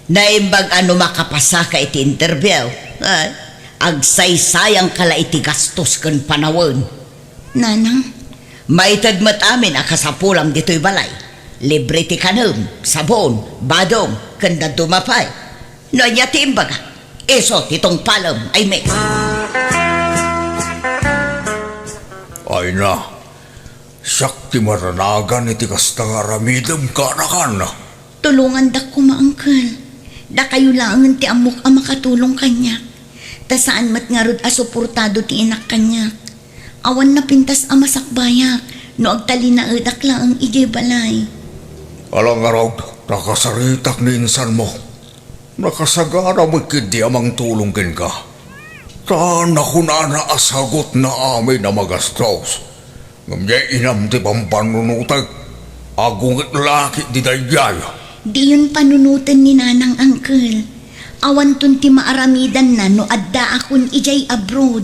Naimbag a no makapasaka iti interview, ay, agsaysayangka la iti gastos ken panawen. Nanang? Maited met amin a kasapulam ditoy balay. Libre ti kanem, sabon, badom, ken dadduma pay. No ania ti imbaga, isu ti tungpalem, Aimee. Ay na, siak ti maranagan iti kasta nga aramidem, kaanakan. Tulongandak koma, uncle. Dakayo laengen ti ammok a makatulong kaniak. Ta saan met ngarud a suportado ti inak kaniak. Awan napintas a masakbayak no agtalinaedak laeng idiay balay. Ala ngarud, nakasaritak ni insanmo. Nakasagana met ketdi a mangtulong kenka. Ta nakunana a sagutna amin a magastos. Ngem diay inam ti pampannunotek. Agunget la ketdi daydiay. Diyon panunoten ni nanang, uncle. Awanton ti maaramidanna no addaakon idiay abroad.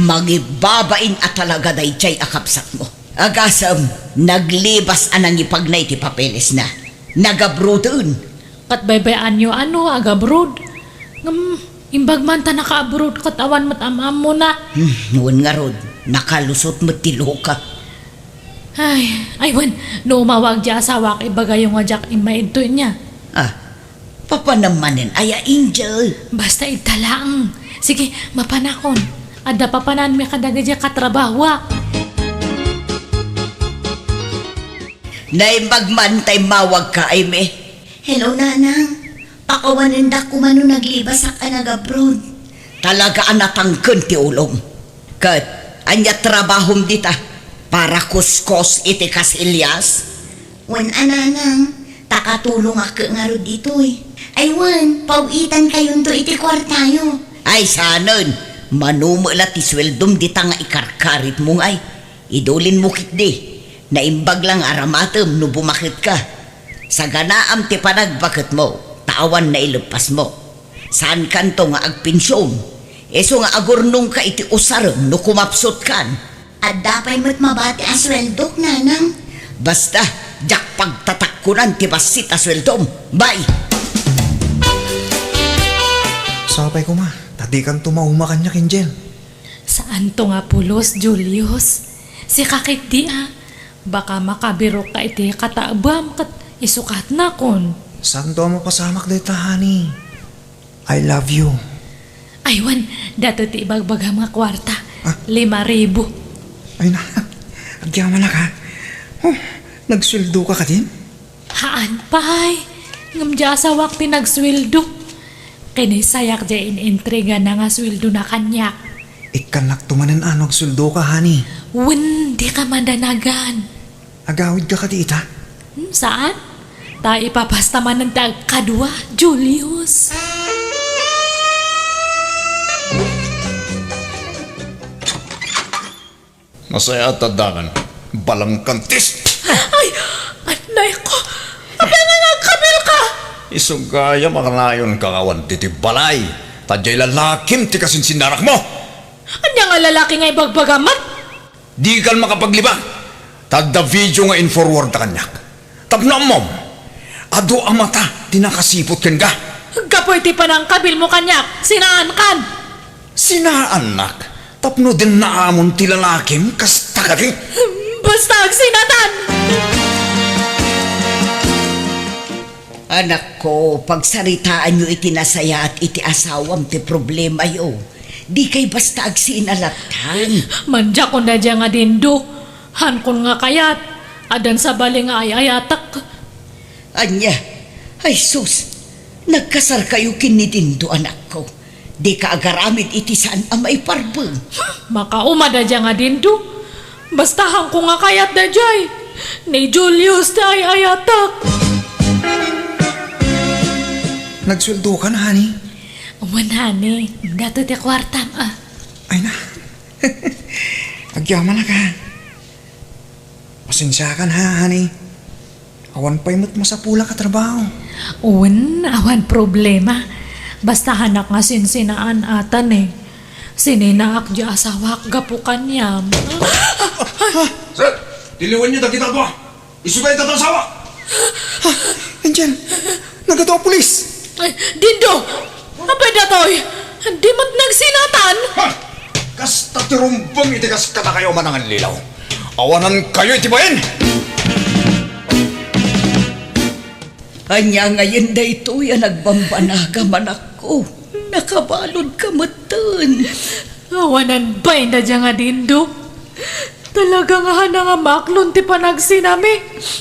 Mangibabain a talaga daydiay a kabsatmo. Agasem, naglibas a nangipagna iti papelesna. Nag-abroaden. Ket baybay-anyo a no ag-abroad. Ngem, imbag man ta naka-abroad ket awan met am-ammona. Hmm, wen ngarud, nakalusot met ti luka. Ay, ay wen, no umawag diay asawak, ibagayo nga diak immaidto inia. Ah, papanam manen aya, Angel? Basta idta laeng. Sige, mapanakon. Adda papananmi kadagiti katrabahoak. Naimbag man ta immawagka, Aimee. Hello, Nanang. Pakawanendak koma no naglibasak a nag-abroad. Talaga a natangken ti ulom. Ket, ania trabahom dita? Para kuskos iti kasilyas? Wen a, Nanang, ta katulongak ngarud ditoy. Ay wen, paw-itankayonto iti kuartayo. Ay, saanen, mano met la ti sueldom dita nga ikarkaritmo ngay. Idulinmo ketdi. Naimbag la nga aramatem no bumaketka. Saganaam ti panagbaketmo, ta awan naileppasmo. Saankanto nga agpension. Isu nga agurnongka iti usarem no kumapsutkan. Adda pay met mabati a sueldok, Nanang. Basta, diak pagtatakkunan ti bassit a sueldom. Bye! Sapay koma, ta dikanto mauma kaniak, Angel. Saanto nga pulos, Julius. Sika ketdi a. Baka makabirokka iti kataebam ket isukatnakon. Saanto a mapasamak dayta, honey. I love you. Ay, wen, datoy ti ibagbagam nga kuarta. Ah? Lima ribu. Ay na, agyamanak, ha? Oh, nagsueldoka kadin? Haan pay. Ngem diay asawak ti nagsueldo. Kinisayak diay in-entregana nga sueldona kaniak. Ikkannakto manen a no agsueldoka, honey. Wen, dika madanagan. Agawidka kadi ita? Hmm, saan? Ta ipapasta manen ti agkadua, Julius. Nasayaat ta dangan, balangkantis! Ay! Ay, naku! Apay nga agkabilka? Isu gayam a kanayonka nga awan ditoy balay, ta diay lalakim ti kasinsinnarakmo! Ania nga lalaki nga ibagbagam met? Dikan makapaglibak, ta adda video nga in-forward ta kaniak. Tapno ammom, adu a mata ti nakasiput kenka. Gapu iti panangkabilmo kaniak, sinaankan. Sinaannak, tapno dinnaamon ti lalakim kasta kadi. Basta agsinatan! Anakko, pagsaritaanyo iti nasayaat iti asawam ti problemayo. Dikay basta agsinatan. Madiakon daydiay nga Dindo. Haankon nga kayat. Addan sabali nga ay-ayatek. Ania? Ay sus, nagkasarkayo ken ni Dindo, anakko. Dika agaramid iti saan a maiparbeng. Makauma daydiay nga Dindo. Basta haankon nga kayat daydiay. Ni Julius ti ay-ayatek. Nagsueldokan, honey? Wen, honey. Datoy ti kuartam, a. Ay na. Agyamanak, ha. Pasensiakan, ha, honey. Awan pay met masapulak a trabaho. Wen, awan problema. Basta haanak nga sinsinaan ata, ne. Sininaak diay asawak gapu kaniam. Sir, tiliwenyo dagita dua. Isu pay dayta asawa. Ah, Angel, nagadu a pulis. Ay, Dindo! Apay datoy? Di met nagsinatan? Ha! Kasta ti rumbeng iti kas kadakayo a manangallilaw. Awanankayo iti bain! Ania ngayen daytoy a nagbambanagam, anakko? Nakabaludka metten. Awanan bain daydiay nga Dindo. Talaga nga haanna nga maaklon ti panagsinami.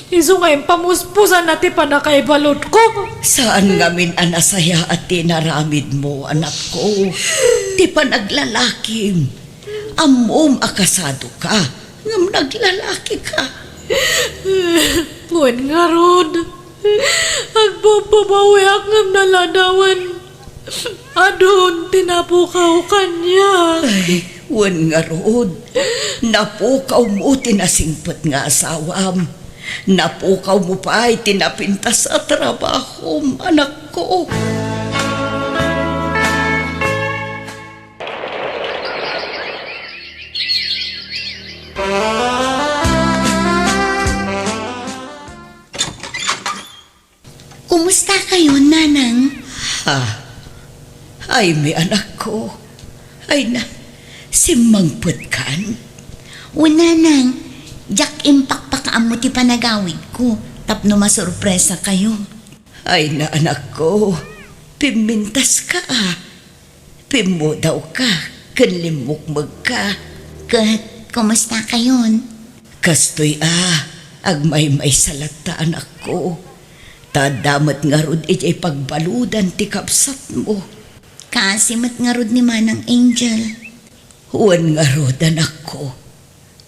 Isu nga impamuspusanna ti pannakaibaludko. Saan ngamin a nasayaat ti inaramidmo, anakko. Ti panaglalakim. Ammom a kasadoka, ngem naglalakika. Wen ngarud, agbabbabawiak ngem naladawen. Adun ti napukaw kaniak. Ay, wen ngarud, napukawmo ti nasingpet nga asawam. Napukawmo pay ti napintas a trabahom, anakko. Kumusta kayo, Nanang? Ha? Ay, mi anakko. Ay na, simmangpetkan? O, Nanang, diak impakpakaammo ti panagawidko tapno masurpresa kayo. Ay na, anakko, pimmintaska, a. Pimmudawka ken limmukmegka. Ket kumusta kayon? Kastoy a, agmaymaysa latta, anakko. Ta adda met ngarud idiay pagbaludan ti kabsatmo. Kaasi met ngarud ni Manang Angel. Wen ngarud, anakko.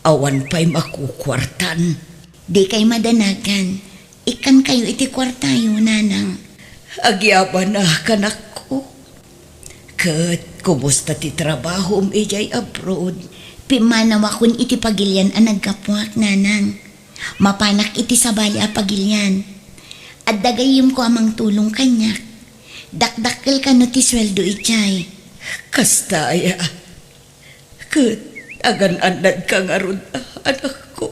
Awan pay makukuartan. Dikay madanagan. Ikkankayo iti kuartayo, Nanang. Agyamanak, anakko. Ket kumusta ti trabahom idiay abroad? Pimmanawakon iti pagilian a naggapuak, Nanang. Mapanak iti sabali a pagilian. Adda gayyemko a mangtulong kaniak. Dakdakkel kano ti sueldo idiay. Kasta aya. Ket agan-annadka ngarud, anakko.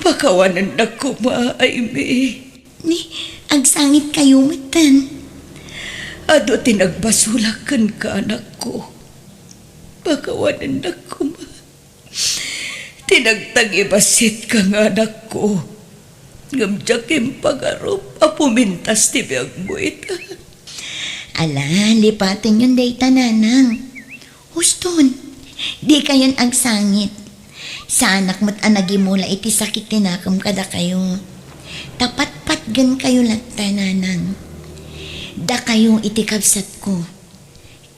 Pakawanennak koma, Aimee. Ni, agsangitkayo metten. Adu ti nagbasolak kenka, anakko. Pakawanennak koma. Ti nagtangibasitka nga anakko. Ngem diak impagarup a pumintas ti biagmo ita. Ala, lipatenyon dayta, nanang. Huston, dikayon agsangit. Saanak met a nagimula iti sakit ti nakem kadakayo. Ta patpatgenkayo latta, nanang. Dakayo iti kabsatko.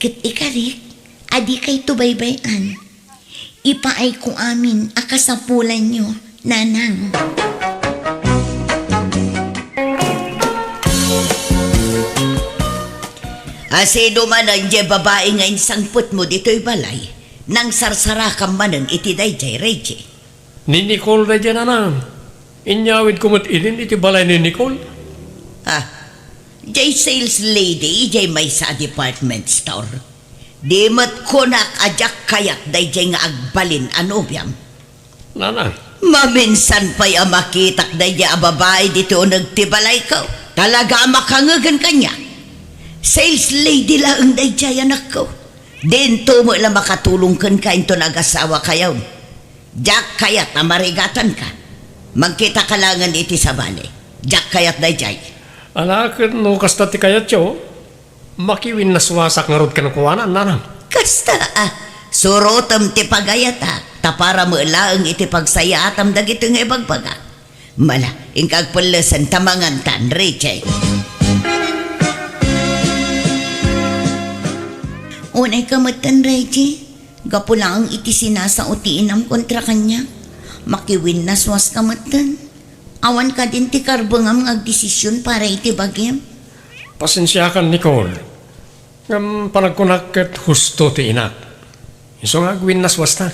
Ket ikarik a dikayto baybay-an. Ipaayko amin a kasapulanyo, nanang. Asido manen diay babai nga insangpetmo ditoy balay, nangsarsarakam manen iti daydiay, Reggie. Ni Nicole daydiay, nanang. Inyawidko met idin iti balay ni Nicole. Ah, diay sales lady idiay maysa a department store. Di met kunak a diak kayat daydiay nga agbalin a nobiam. Nanang. Maminsan pay a makitak daydiay a babai ditoy uneg ti balayko. Talaga a makangegen kaniak. Sales lady laeng daydiay, anakko. Dinto met la makatulong kenka inton agasawakayon. Diak kayat a marigatanka. Magkitaka laengen iti sabali. Diak kayat daydiay. Ala, ket no kasta ti kayatyo, makiwinnaswasak ngarud kenkuana, nanang. Kasta, a, surotem ti pagayatak, ta para met laeng iti pagsayaatam dagitoy nga ibagbagak. Mala, inka agpellesen ta mangantan, Reggie. Unayka metten, Reggie. Gapu laeng iti sinasao ti inam kontra kaniak, makiwinnaswaska metten. Awan kadin ti karbengam nga agdesision para iti bagim? Pasensiakan, Nicole. Ngem panagkunak ket husto ti inak. Isu nga agwinnaswasta.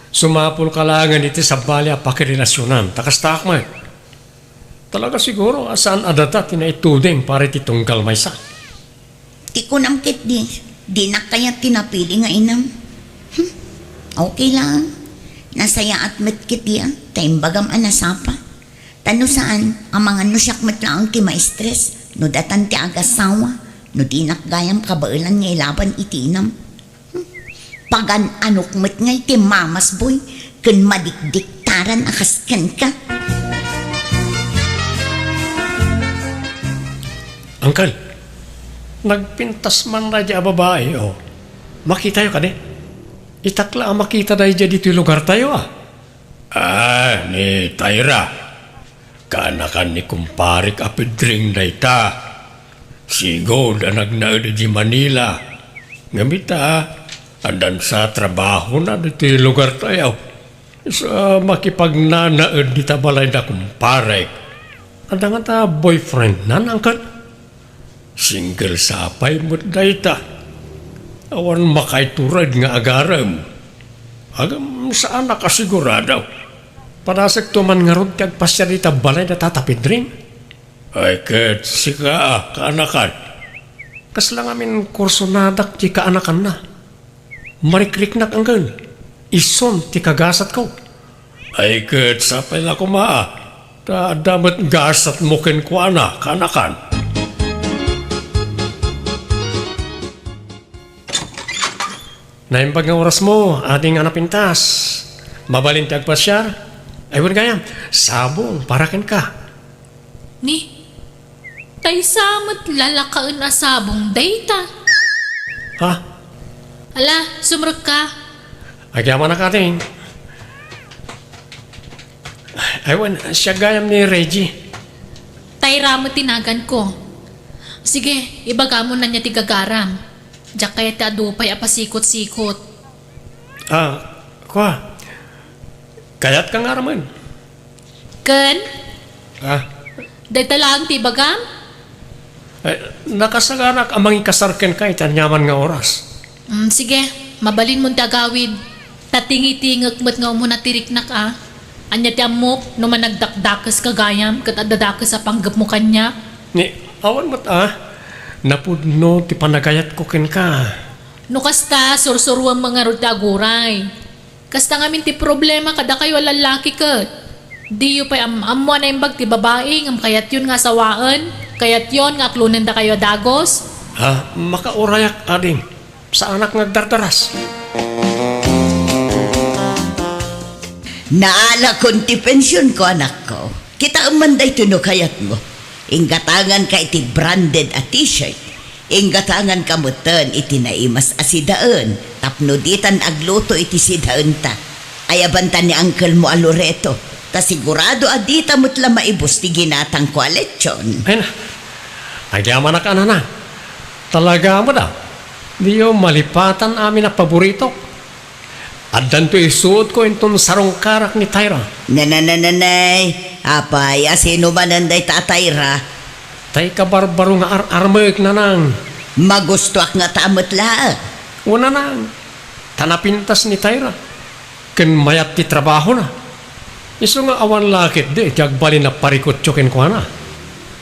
Sumapulka laengen iti sabali a pakirelasionan, ta kastaak met. Talaga siguro a saan a data ti naituding para iti tunggal maysa. Ti kunam ketdi, dinak kayat ti napili nga inam. Hmm, okay lang. Nasayaat met ketdi a, ta imbagam a nasapa. Ta no saan, amangan no siak met laeng ti maistres, no datan ti agasawa, no dinak gayam kabaelan nga ilaban iti inam. Hmm, pagan-anok met ngay ti mamasboy ken madikdiktaran a kas kenka. Uncle, nagpintas man daydiay a babai, o. Makitayo kadi? Itak la a makita daydiay ditoy lugartayo, a. Ah, ni Tyra. Kaanakan ni kumparek a Pedring dayta. Sigud a nagnaed idiay Manila. Ngem ita, addan sa trabahona ditoy lugartayo. Sa makipagnanaed dita balay da kumparek. Adda ngata boyfriendna, uncle? Single sa pay met dayta. Awan makaitured nga agarem. Agam saanak a sigurado. Padasekto man ngarud ti agpasiar ita balay da Tata Pedring. Ay, ket sika, kaanakan. Kasla ngamin kursonadak ti kaanakanna. Marikriknak, uncle. Isun ti kagasatko. Ay, ket sapay la koma, ta adda met gasatmo kenkuana, kaanakan. Naimbag nga orasmo, ading a napintas. Mabalin ti agpasiar? Ay, wen gayam, sabong para kenka. Ni, taysa met lalakaen a sabong dayta. Ha? Ala, sumrekka. Agyamanak, ading. Ay, wen, siak gayam ni Reggie. Tayra met ti naganko. Sige, ibagam nia ti gagaram. Diak kayat ti adu pay a pasikot-sikot. Ah, kua. Kayatka nga aramem? Ken? Ah. Dayta laeng ti ibagam? Eh, nakasaganak a mangikasar kenka iti aniaman nga oras. Mm, sige, mabalinmon ti agawid. Ta tingitingek met nga umuna ti riknak, a. Ania ti ammok no managdakdakeska gayam ket adda dakes a panggepmo kaniak? Ni, awan met a. Napudno ti panagayatko kenka. No kasta, sursuruem ngarud ti aguray. Kasta ngamin ti problema kadakayo a lallaki ket. Diyo pay am-ammo a naimbag ti babai ngem kayatyon nga asawaen, kayatyon nga aklonendakayo a dagus? Ah, makaurayak, ading. Saanak nga agdardaras. Naalakon ti pensionko, anakko. Kitaem man daytoy no kayatmo. Inggatanganka iti branded a t-shirt. Inggatanganka metten iti naimas a sidaen tapno ditan agluto iti sidaenta. Ayabanta ni unclemo a Loreto, ta sigurado a dita met la maibus ti ginatangko a lechon. Ay na, agyamanak a, nana. Talaga met a, diyo malipatan amin a paboritok. Addanto isuotko inton sarungkarak ni Tyra. Nananananay, apay, a sino manen dayta a Tyra? Tay kabarbaro nga ar-armek, nanang. Magustoak ngata met laeng. Wen, nanang. Ta napintas ni Tyra. Ken mayat ti trabahona. Isu nga awan la ketdi ti agbalin a parikutyo kenkuana.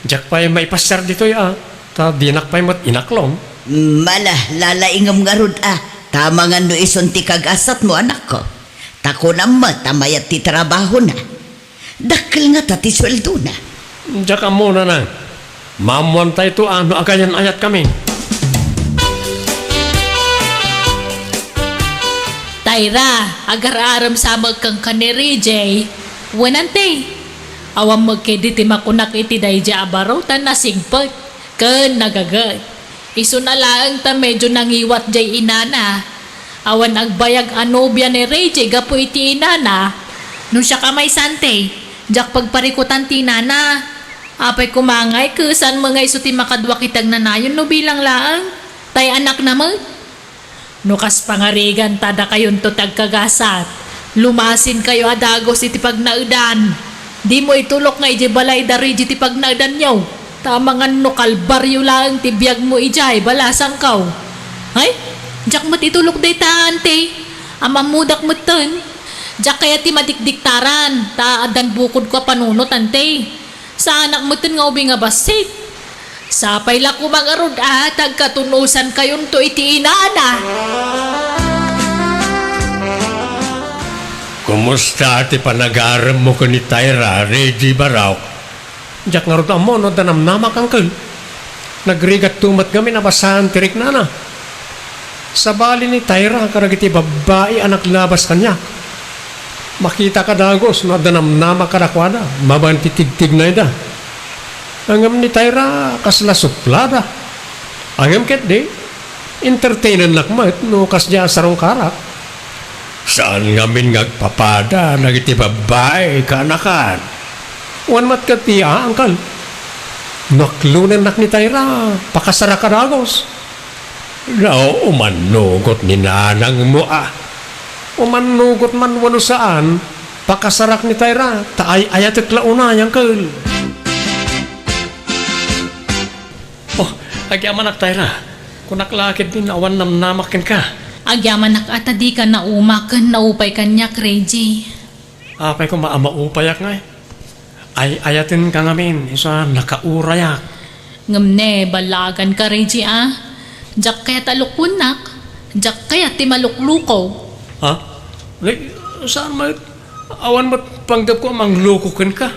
Diak pay maipasiar ditoy a, ta dinak pay met inaklon. Mala, lalaingem ngarud a, ta amangan no isun ti kagasatmo, anakko. Ta kunam met a mayat ti trabahona. Dakkel ngata ti sueldona. Diak ammo, nanang. Maammoantayto a no agayan-ayatkami. Tyra, agar-arem sa met kenka ni Ray J. Wen, anti. Awan met ketdi ti makunak iti daydiay a baro ta nasigpet ken nagaget. Isuna laeng ta medio nangiwat jay inana. Awan agbayag a nobia ni Ray J gapu iti inana. No siak a maysa, anti, diak pagparikutan ti inana. Apay koma ngay, kesanmo nga isu ti makadua ket agnanayon no bilang laeng, tay anakna met. No kas pangariganta dakayonto ti agkagasat, lumasinkayo a dagus iti pagnaedan. Dimo itulok nga idiay balay da Ray J ti pagnaedanyo. Ta amangan no kalbario laeng ti biagmo idiay balasangko. Ay, diak met itulok dayta, anti. Am-ammodak metten. Diak kayat ti madikdiktaran, ta addan bukodko a panunot, anti. Saanak metten nga ubing a bassit. Sapay la koma ngarud a, ta agkatun-osankayonto iti inana. Kumusta ti panagaremmo ken ni Tyra, Ray J Barok? Diak ngarud ammo no adda namnamak, angkel. Nagrigatto met ngamin a basaan ti riknana. Sabali ni Tyra kadagiti babbai a naglabas kaniak. Makitak a dagus no adda namnamak kadakuada, mabaen ti tigtignayda. Ngem ni Tyra, kasla suplada. Ngem ketdi, entertainennak met no kasdiay a sarungkarak. Saan ngamin nga agpapada dagiti babbai, kaanakan. Wen met ketdi a, angkel. No aklonennak ni Tyra, pakasarak a dagus. No, umannugot ni nanangmo a. Umannugot man wenno saan, pakasarak ni Tyra, ta ay-ayatek la unay, angkel. Oh, agyamanak, Tyra. Kunak la ketdin awan namnamak kenka. Agyamanak a ta dika naumak ken naupay kaniak, Ray J. Apay koma a maupayak ngay? Ay-ayatenka ngamin, isu a nakaurayak. Ngem ne, ballaganka, Ray J, a. Diak kayat a lukuennak, diak kayat ti malukluko. Ha? Like, saan met? Awan met panggepko a mangluko kenka.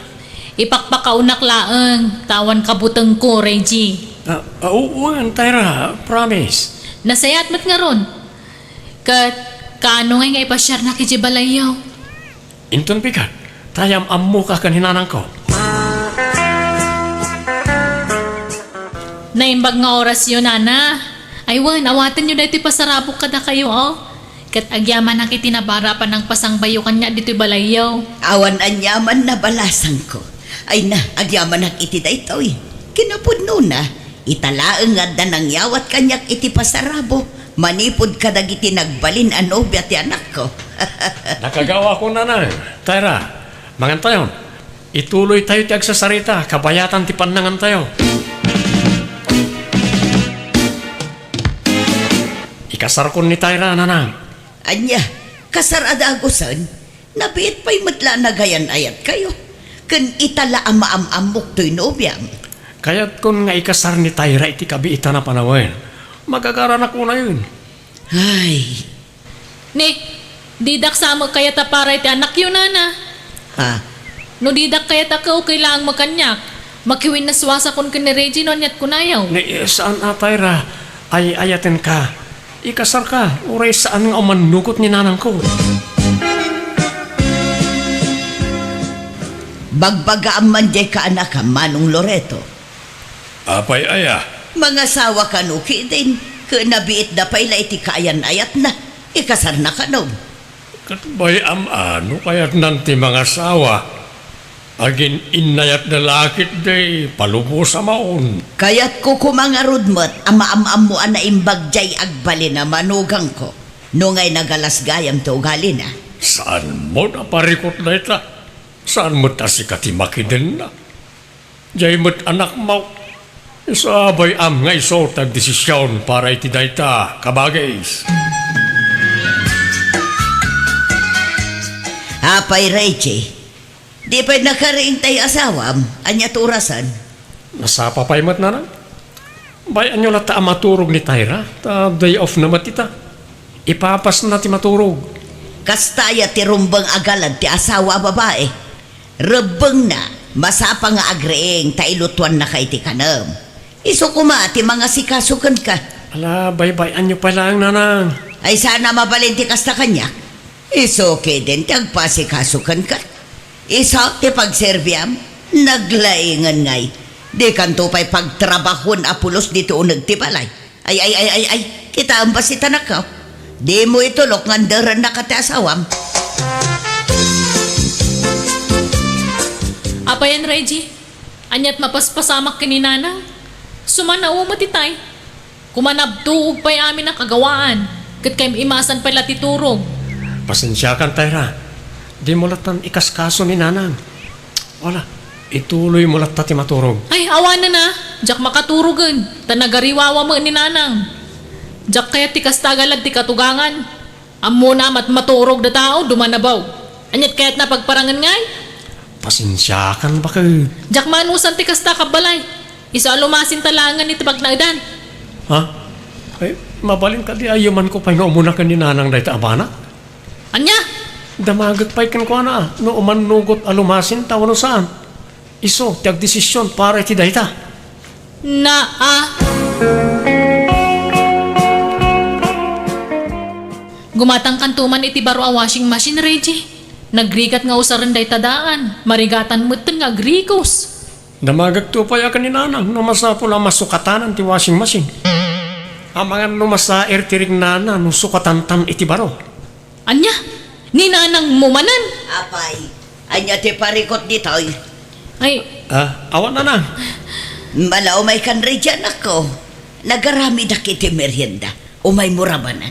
Ipakpakaonak laeng, ta awan kabutengko, Ray J. Ah, ah, oo, wen, Tyra, promise. Nasayaat met ngarud. Ket, kaano ngay nga ipasiarnak idiay balayyo? Inton bigat, ta am-ammoka ken ni nanangko. Naimbag nga orasyo, nana. Ay wen, awatenyo daytoy pasarabok kadakayo, o. Ket agyamanak iti nabara a panangpasangbayo kaniak ditoy balayyo. Awan aniaman a balasangko. Ay na, agyamanak iti daytoy. Kinapudnona, ita laeng nga adda nangyawat kaniak iti pasarabok manipud kadagiti nagbalin a nobia ti anakko. Nakagawakon, nana. Tyra, mangantayon. Ituloytayo ti agsasarita kabayatan ti pannangantayo. Ikasarkon ni Tyra, nanang. Ania, kasar a dagusen? Nabiit pay met la a nagayan-ayatkayo. Ken ita la a maam-ammok toy nobiam. Kayatkon nga ikasar ni Tyra iti kabiitan a panawen. Magagaranak unayen. Ay. Ni, didak sa met kayat a para iti anakyo, nana. Ha? No didak kayat a, okay laeng met kaniak. Makiwinnaswasakon ken ni Reggie no aniat kunayo. Ni, saan a, Tyra. Ay-ayatenka. Ikasarka, uray saan nga umannugot ni nanangko. Bagbagaam man diay kaanakam, Manong Loreto. Apay aya? Mangasawa kano ketdin, ken nabiitda pay la iti kaayan-ayatna. Ikasarna kano. Ket bay-am a no kayatnan ti mangasawa. Agin-innayatda la ketdi, palubosa maon. Kayatko koma ngarud met a maam-ammo a naimbag diay agbalin a manugangko. No ngay nagalas gayam ti ugalina. Saan met a parikut dayta? Saan met a sika ti makidenna? Diay met anakmo. Isu a bay-am nga isu ti agdesision para iti dayta, kabagis. Apay, Reggie, di pay nakariing tay asawam? Ania ti orasan? Nasapa pay met, nanang. Bay-anyo latta a maturog ni Tyra, ta day off na met ita. Ipapasna ti maturog. Kasta aya ti rumbeng a galad ti asawa a babai? Rebbengna, masapa nga agriing ta ilutuannaka iti kanem. Isu koma ti mangasikaso kenka. Ala, baybay-anyo pay laeng, nanang. Ay, saan a mabalin ti kasta kaniak? Isu ketdin ti agpasikaso kenka. Isu ti pagserbiam, naglaingen ngay. Dikanto pay pagtrabahoen a pulos ditoy uneg ti balay. Ay, ay, ay, ay, ay, kitaem basta ti anakko. Dimo itulok nga anderennaka ti asawam. Apayen, Reggie? Aniat mapaspasamak ken ni nanang? Sumannao met itay. Koma nabtuog pay amin a kagawaan, ket kaim-imasan pay la ti turog. Pasensiakan, Tyra. Dimo lattan ikaskaso ni nanang. Wala, ituloymo latta ti maturog. Ay, awanen a, diak makaturogen, ta nagariwawa met ni nanang. Diak kayat ti kasta a galad ti katugangan. Ammona met maturog da tao, dumanabaw. Aniat kayatna pagparangen ngay? Pasensiakan, baket. Diak manusan ti kasta, kabbalay. Isu a lumasinta laengen iti pagnaedan. Ha? Ay, mabalin kadi a yumanko pay nga umuna ken ni nanang dayta a banag? Ania? Damagek pay kenkuana, no umannugot a lumasinta wenno saan. Isu ti agdesision para iti dayta. Naa. Gumatangkanto man iti baro a washing machine, Reggie. Nagrigat nga usaren dayta daan. Marigatan metten nga agrikos. Damagekto pay a ken ni nanang no masapul a masukatanan ti washing machine. Amangan no masaer ti rignana no sukatantan iti baro. Ania? Ni nanangmo manen? Apay, ania ti parikut ditoy? Ay. Ah, awan, nanang. Ala, umaykan, Reggie, anakko. Nagaramidak iti merienda. Umaymo ra manen.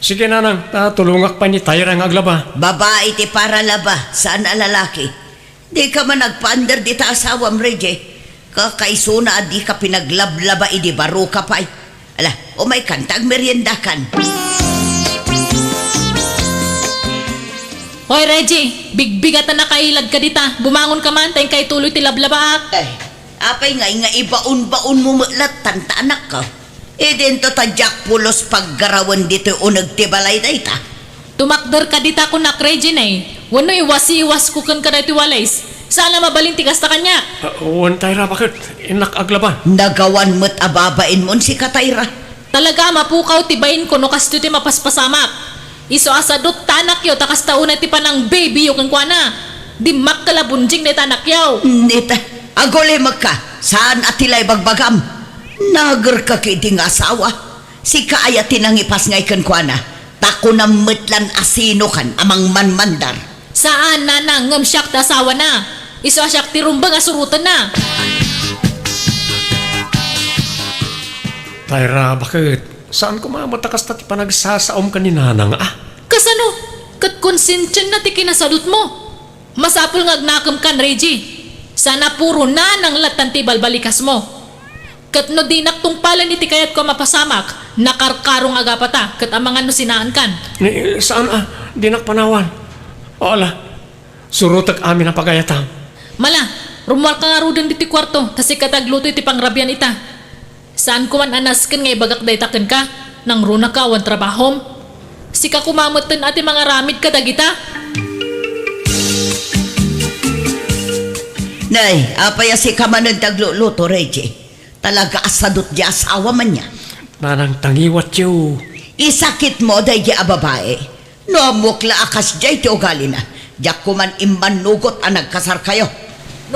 Sige, nanang, ta tulongak pay ni Tyra nga aglaba. Babai ti paralaba, saan a lalaki. Dika man agpander dita asawam, Reggie. Kakaisuna a dika pinaglablaba idi baroka pay. Ala, umaykan ta agmeriendakan. Hoy, Reggie, bigbigatan a kailadka dita. Bumangonka man, ta inka ituloy ti lablabaak. Eh, apay ngay nga ibaon-baonmo met lattan ta anakko? Idinto ta diak pulos paggarawen ditoy uneg ti balay dayta. Tumakderka dita kunak, Regine, wenno iwasiwasko kenka daytoy walis? Saan a mabalin ti kasta kaniak. Ah, wen, Tyra, baket? Innak aglaba. Nagawan met a babainmon sika, Tyra. Talaga a mapukaw ti bainko no kastoy ti mapaspasamak. Isu a sadut ta anakyo ta kasta unay ti panang-babyyo kenkuana. Dimmakkel a bunjing dayta anakyo. Nita, agulimekka, saan a ti la ibagbagam. Nagerka ketdi nga asawa. Sika aya ti nangipasngay kenkuana, ta kunam met lan a sinokan a mangmanmandar. Saan, nanang, ngem siak ti asawana. Isu a siak ti rumbeng a surotenna. Tyra, baket? Saan koma met a kasta ti panagsasaom ken ni nanang, a? Kasano? Ket konsensianna ti kinasadutmo. Masapul nga agnakemkan, Reggie. Saan a puro nanang lattan ti ibalbalikasmo. Ket no dinak tungpalen iti kayatko a mapasamak, nakarkaro nga agapata, ket amangan no sinaankan. Ni, saan a, dinak panawan. Ala, surotek amin a pagayatam. Mala, rummuarka ngaruden ditoy kuarto, ta sika ti agluto iti pangrabian ita. Saanko man a nasken nga ibagak dayta kenka, nangrunaka awan trabahom. Sika koma metten a ti mangaramid kadagita. Nay, apay a sika manen ti agluluto, Reggie? Talaga a sadut ti asawam ania. Nanang, tangiwatyo. Isakitmo daydi a babai. No ammok la a kasdiay ti ugalina, diak koman immannugot a nagkasarkayo.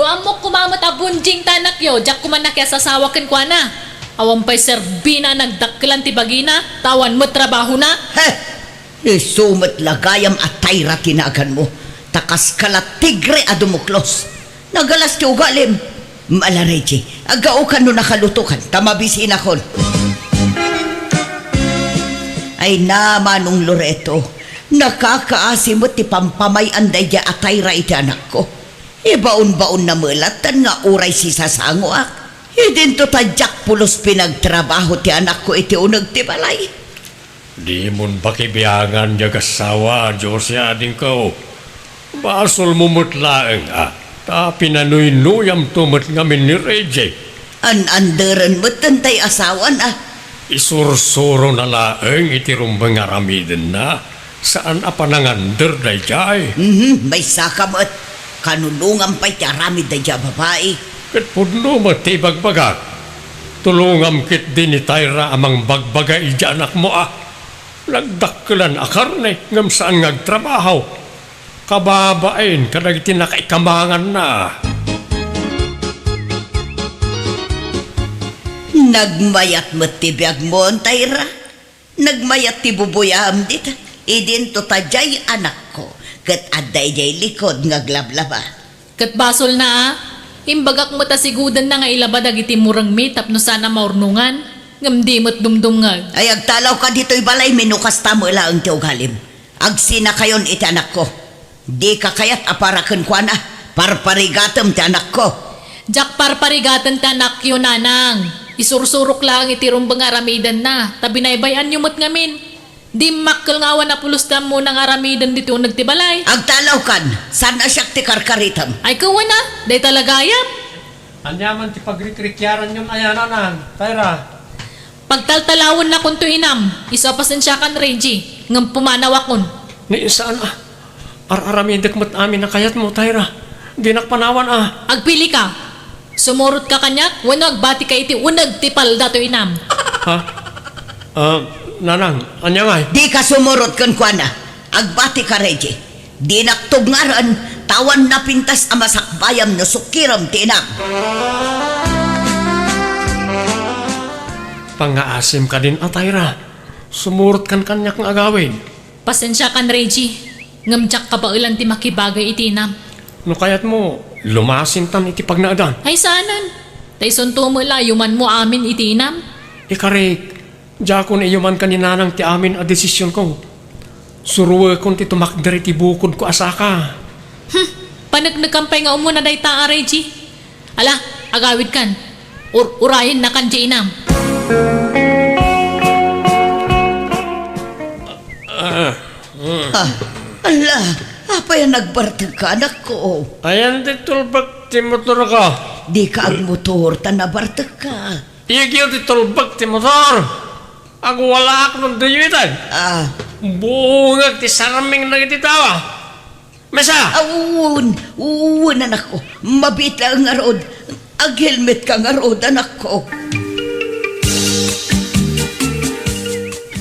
No ammok koma met a bunjing ti anakyo, diak koman nakiasasawa kenkuana. Awan pay serbina a nagdakkelan ti bagina, ta awan met trabahona. He! Isu met la gayam a Tayra ti naganmo, ta kaska la tigre a dumuklos. Nagalas ti ugalim. Mala, Reggie, aggaokan no nakalutokan, ta mabisinakon. Ay na, Manong Loreto, nakakaasi met ti pampamay-an daydi a Tayra iti anakko. Ibaon-baonna met latta nga uray sisasangoak. Idinto ta diak pulos pinagtrabaho ti anakko iti uneg ti balay. Dimon pakibiangan diay agassawa, Jose, adingko. Basolmo met laeng a ta pinanuynuyamto met ngamin ni Reggie. An-anderen metten tay asawan a. Isursurona laeng iti rumbeng nga aramidenna, saan a panangander daydiay. Mhm, maysaka met. Kanunongam pay ti aramid daydiay a babai. Ket pudno met ti ibagbagak. Tulongam ketdi ni Tayra a mangbagbaga idiay anakmo a nagdakkelan a karne ngem saan nga agtrabaho. Kababain kadagiti nakaikamanganna. Nagmayat met ti biagmo, Tayra. Nagmayat ti bubuyam dita. Idinto ta diay anakko, ket adda idiay likod nga aglablaba. Ket basolna a, imbagak met a sigudenna nga ilaba dagiti murengmi tapno saan a maurnongan, ngem di met dumdumngeg. Ay, agtalawka ditoy balaymi no kasta met laeng ti ugalim. Agsinakayon iti anakko. Dika kayat a para kenkuana, parparigatem ti anakko. Diak parparigaten ti anakyo, nanang. Isursurok laeng iti rumbeng nga aramidenna, ta binaybay-anyo met ngamin. Dimmakkel nga awan a pulos ti ammona nga aramiden ditoy uneg ti balay. Agtalawkan, saan a siak ti karkaritem. Ay, kawana, dayta la gayam. Ania man ti pagrikrikiaranyon aya, nanang, Tayra? Pagtaltalawennakonto, inam, isu a pasensiakan, Reggie, ngem pumanawakon. Ni saan a, ar-aramidek met amin a kayatmo, Tayra. Dinak panawan a. Agpilika. Sumurotka kaniak wenno agbatika iti uneg ti palda toy inam. Ha? Ah, nanang, ania ngay? Dika sumurot kenkuana. Agbatika, Reggie. Dinak tugngaren, ta awan napintas a masakbayam no sukirem ti inam. Pangngaasim kadin a, Tayra. Sumurotkan kaniak nga agawid. Pasensiakan, Reggie, ngem diak kabaelan ti makibagay iti inam. No kayatmo, lumasintan iti pagnaedan. Ay, saanen. Ta isunto met la a yumanmo amin iti inam. Ikarik, diakon iyumanka ni nanang ti amin a desisionko. Suroekon ti tumakder iti bukodko a saka. Hmm, paneknekan pay nga umuna dayta a, Reggie. Ala, agawidkan. Ur-, urayennakan diay inam. Ah, hmm. Ah, ala, apay a nagbartegka, anakko? Ayan ti tulbek ti motorko. Dika agmotor ta nabartegka. Iyagiyo ti tulbek ti motor. Agwalaak no diyo iten. Ah. Buongek ti sarming dagiti tao. Mesa! Awan, awan, anakko. Mabiit laeng ngarud. Aghelmetka ngarud, anakko.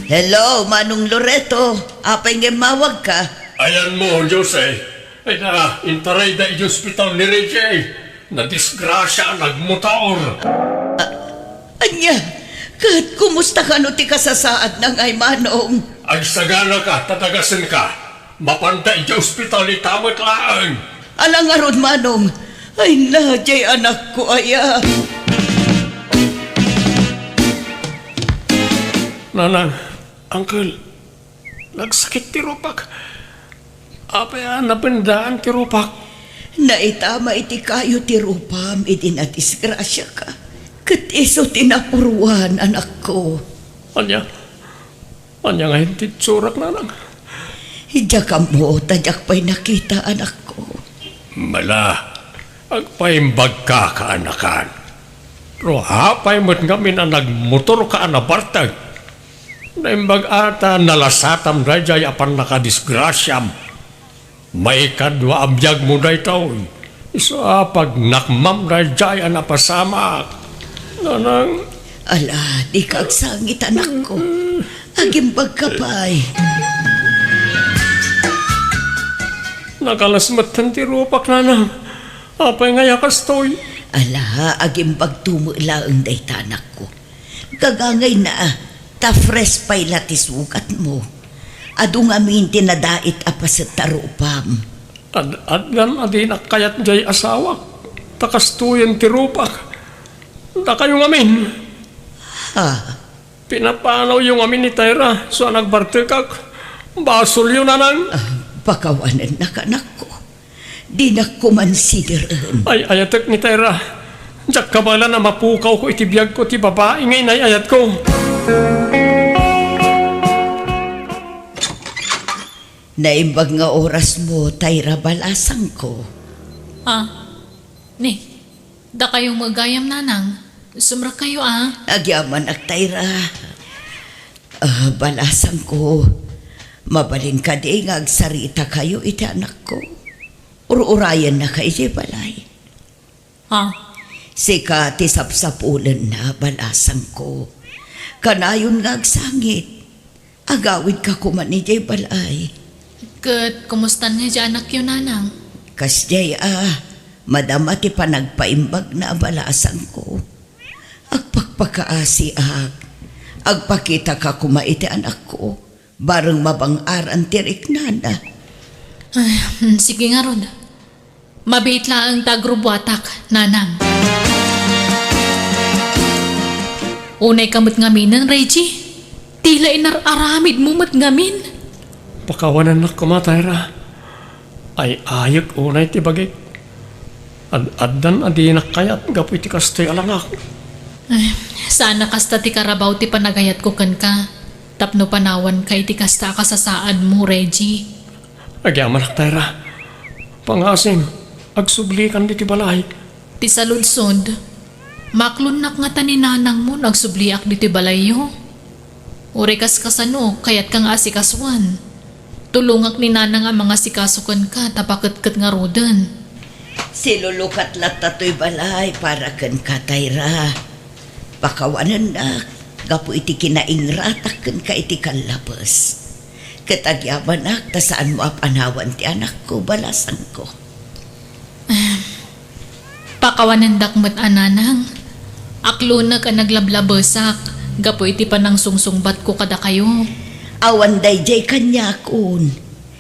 Hello, Manong Loreto. Apay nga immawagka? Ayanmo, Jose. Ay na, intarayda iti ospital ni Reggie. Nadisgrasia, nagmotor. A-, ania? Ket kumusta kano ti kasasaadna ngay, Manong? Agsaganaka, ta dagasenka. Mapanda idiay ospital ita met laeng. Ala ngarud, Manong? Ay na, diay anakko aya. Nanang, Uncle, nagsakit ti rupak. Apay a napendaan ti rupak? Naitama iti kayo ti rupam idi nadisgrasiaka. Ket isu ti napuruan, anakko. Ania? Ania ngayen ti itsurak, nanang? Diak ammo ta diak pay nakita, anakko. Mala, agpaimbagka, kaanakan. Ruha pay met ngamin a nagmotorka a nabartek. Naimbag a ta nalasatam daydiay a pannakadisgrasiam. Maikadua a biagmo daytoy. Isu a pagnakmam daydiay a napasamak. Nanang. Ala, dika agsangit, anakko. Agimbagka pay. Nakalas metten ti rupak, nanang. Apay ngay a kastoy? Ala, agimbagto met laeng dayta, anakko. Gagangayna, ta fresh pay la ti sugatmo. Adu ngamin ti nadait a paset ta rupam. Ad-addan a dinak kayat diay asawak, ta kastoyen ti rupak. Dakayo ngamin. Ha? Pinapanawyo ngamin ni Tyra, isu a nagbartekak. Basolyo, nanang. Ah, pakawanennak, anakko. Dinak koma sideren. Ay-ayatek ni Tyra. Diak kabaelan a mapukawko iti biagko ti babai nga inay-ayatko. Naimbag nga orasmo, Tyra, balasangko. Ah, ni, dakayo met gayam, nanang. Sumrekkayo, a. Agyamanak, Tyra. Ah, balasangko. Mabalin kadi nga agsaritakayo iti anakko? Ur-urayennaka idiay balay. Ha? Sika ti sapsapulenna, balasangko. Kanayon nga agsangit. Agawidka koma idiay balay. Ket kumustan nga diay anakyo, nanang? Kasdiay a, madama ti panagpaimbagna, balasangko. Agpakpakaasiak. Agpakitaka koma iti anakko. Bareng mabang-aran ti riknana. Ay, mm, sige ngarud. Mabiit laeng ta agrubuatak, nanang. Unayka met ngaminen, Reggie. Ti la inar-aramidmo met ngamin. Pakawanennak koma, Tyra. Ay-ayek unay ti bagik. Ad-addan a dinak kayat gapu iti kastoy a langak. Ay, saan a kasta ti karabaw ti panagayatko kenka tapno panawanka iti kasta a kasasaadmo, Reggie. Agyamanak, Tyra. Pangasim, agsublikan ditoy balay. Ti saludsod, maklonnak ngata ni nanangmo no agsubliak ditoy balayyo. Uray kaskasano, kayatka nga asikasuan. Tulongak ni nanang a mangasikaso kenka ta paketket ngaruden. Silulukat latta toy balay para kenka, Tyra. Pakawanennak gapu iti kinaingratak kenka iti kallabes. Ket agyamanak ta saanmo a panawan ti anakko, balasangko. Pakawanendak met a nanang. Aklonek a naglablabesak gapu iti panangsungsungbatko kadakayo. Awan daydiay kaniakon.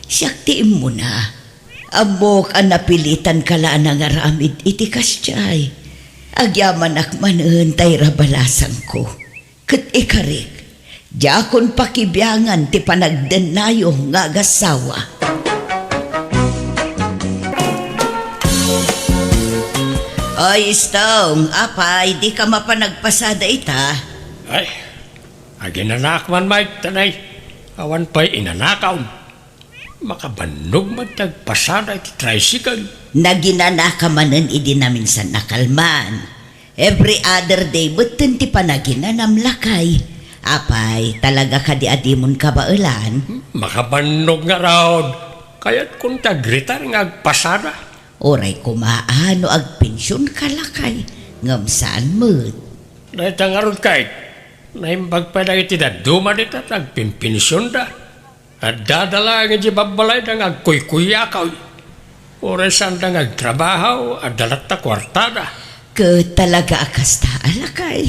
Siak ti immuna. Ammok a napilitanka la a nangaramid iti kasdiay. Agyamanak manen, Tyra, balasangko. Ket ikarik, diakon pakibiangan ti panagdennayo nga agassawa. Oy, Stong, apay, dika mapan agpasada ita? Ay, aginanaak man, Mike, tanay. Awan pay inanakaw. Makabannog met ti agpasada iti tricycle. Naginanaka manen idi naminsan a kalman. Every other day metten ti panaginanam, lakay. Apay, talaga kadi a dimon kabaelan? Makabannog ngarud. Kayatkon ti agretire nga agpasada. Uray koma a no agpensionka, lakay, ngem saan met. Dayta ngarud, Kate. Naimbag pay dagiti dadduma dita ti agpimpensionda. Addada laeng idiay babbalayda nga agkuykuyakaw. Uray saanda nga agtrabaho, adda latta kuartada. Ket talaga a kasta a lakay.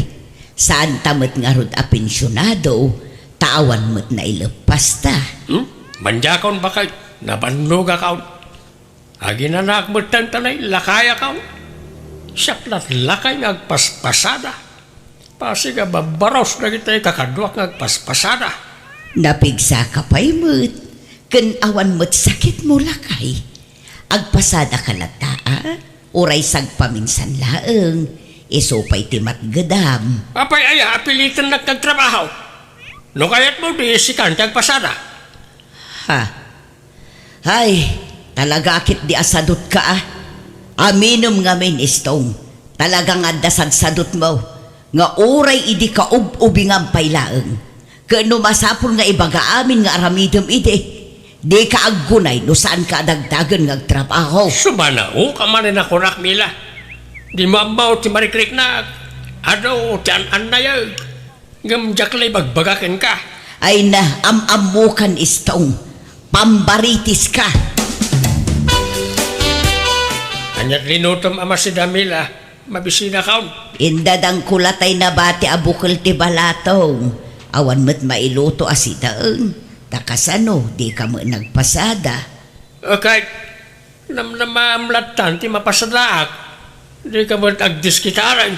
Saanta met ngarud a pensionado, ta awan met naileppasta. Hmm? Mandiakon, baket, nabannogakon. Aginanaak metten ta nailakayakon. Siak lat lakay nga agpaspasada. Pasig a babbarus dagiti kakaduak nga agpaspasada. Napigsaka pay met, ken awan met sakitmo, lakay. Agpasadaka latta, a? Uray sagpaminsan laeng, isu pay ti matgedam. Apay aya a pilitennak nga agtrabaho? No kayatmo, di sikan ti agpasada. Ha? Hay, talaga ket di asadutka, a. Aminem ngamin, Istong. Talaga nga adda sadsadutmo nga uray idi kaub-ubingam pay laeng. Ket no masapul nga ibaga amin nga aramidem idi, dika aggunay no saanka a dagdagen nga agtrabaho. Sumanaoka manen a kunak, Mila. Dimo ammo ti marikriknak. Adu ti an-annayek. Ngem diak la ibagbaga kenka. Ay na, am-ammokan, Istong. Pambaritiska. Ania't linutom a masida, Mila? Mabisinakon. Indadangko la tay nabati a bukel ti balatong. Awan met mailuto a sidaen. Ta kasano, dika met nagpasada? Okay. Namnamaam lattan ti mapasadaak. Dika met agdiskitarek.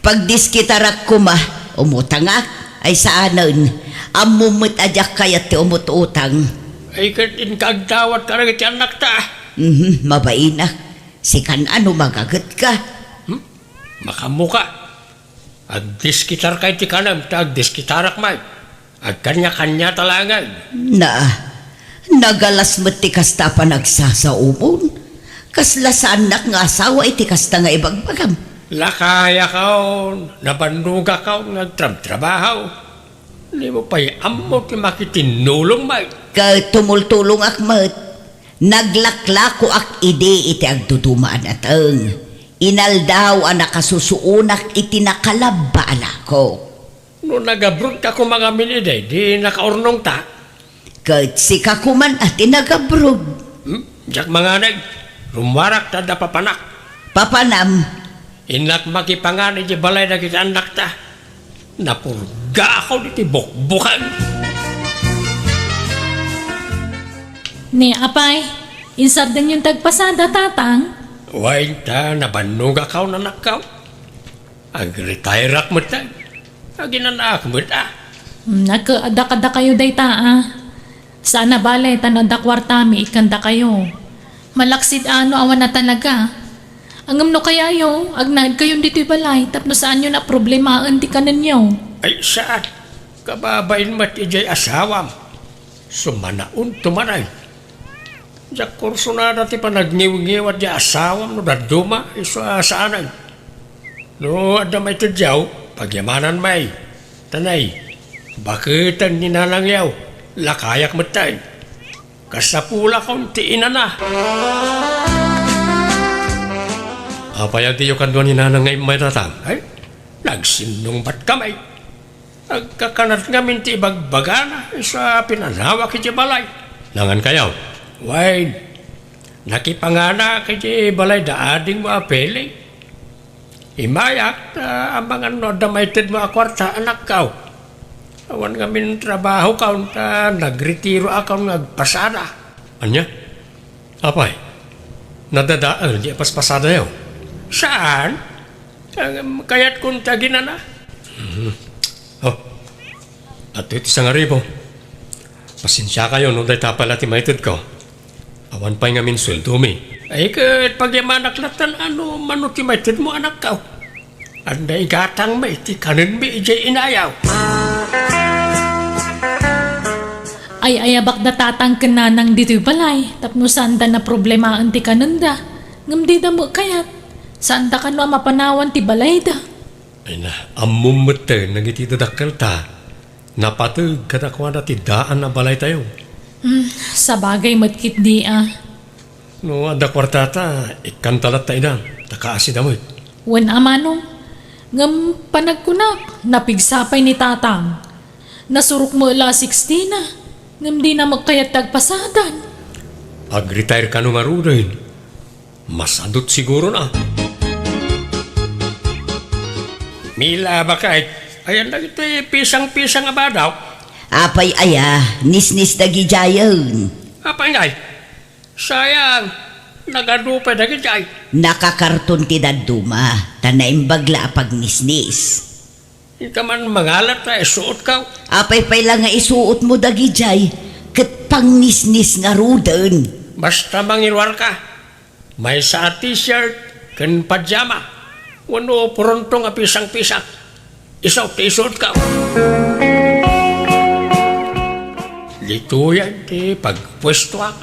Pagdiskitarak koma, umutangak, ay saanen. Ammom met a diak kayat ti umut-utang. Ay, ket inka agdawat kadagiti annakta. Mhm, mabainak. Sikan a no magagetka. Hmm? Makaammoka. Agdiskitarka iti kanem, ta agdiskitarak met. Agkaniakaniata laengen. Na, nagalas met ti kasta a panagsasaomon. Kasla saannak nga asawa iti kasta nga ibagbagam. Lakayakon, nabannogakon nga agtrabtrabaho. Dimo pay ammo ti makitinnulong met. Ket tumultulongak met. Naglaklakoak idi iti agduduma a nateng. Inaldaw a nakasusuonak iti nakalabba a lakok. No nagabrodka koma ngamin idi, di nakaurnongta? Ket sika koman a ti nagabro. Hmm? Diak manganeg. Rummuarak ta adda papanak. Papanam? Innak makipangan iti balay dagiti annakta. Napurgaakon iti bukbukan. Ni apay, insardengyon ti agpasada, tatang? Wen ta, nabannogakon, anakko. Agretireak met, a. Aginanaak met, a. Hmm, nagkadakadakayo dayta, a. Saan a bale, ta no adda kuartami, ikkandakayo. Malaksid a no awan a talaga. Ngem no kayayo, agnaedkayon ditoy balay tapno saanyon a problemaen ti kanenyo. Ay, saan? Kababain met idiay asawam. Sumanaonto manen. Diak kursunada ti panagniwngiwat ti asawam no dadduma, isu a saanen. No adda maitedyo, pagyamanan met. Ta nay, baketen ni nanangyo, lakayak metten. Kasapulakon ti inana. Apay a diyo kadua ni nanang nga immay, tatang? Ay, nagsinnungbatkami. Agkakanat ngamin ti ibagbagana, isu a pinanawak iti balay. Nangankayo? Wen, nakipanganak iti balay da adingmo a Pele. Immayak, ta amangan no adda maitedmo a kuarta, anakko. Awan ngamin trabahokon, ta nagretiroakon nga agpasada. Ania? Apay, nadadael di paspasadayo? Saan? Ngem kayatkon ti aginana. Mhm. Oh, adtoy ti sangaribu. Pasensiakayo no dayta pay la ti maitedko. Awan pay ngamin sueldomi. Ay, ket pagyamanak lattan a no mano ti maitedmo, anakko. Adda igatangmi ti kanenmi idiay inayo. Ay-ayabakda tatang ken nanang ditoy balay tapno saanda naproblemaen ti kanenda, ngem dida met kayat. Saanda kano a mapanawan ti balayda. Ay na, ammom metten dagiti dadakkelta. Napateg kadakuada ti daan a balaytayo. Hmm, sabagay met ketdi a. No adda kuartata, ikkanta latta ida, ta kaasida met. Wen a manong, ngem panagkunak, napigsa pay ni tatang. Nasurok met la a sixteen a, ngem dina met kayat ti agpasadan. Agretire kano ngaruden. Masadut siguron a. Mila, baket, ayan dagiti pisang-pisang a badaw? Apay aya, nisnis dagidiayen. Apay ngay? Sayang, nagadu pay dagidiay. Nakakarton ti dadduma, ta naimbag la a pagnisnis. Inka man mangalat ta isuotko. Apay pay la nga isuotmo dagidiay, ket pangnisnis ngaruden. Basta mangiruarka, maysa a t-shirt ken pajama, wenno purontong a pisang-pisang. Isu ti isuotko. Ditoyen ti pagpuestoak.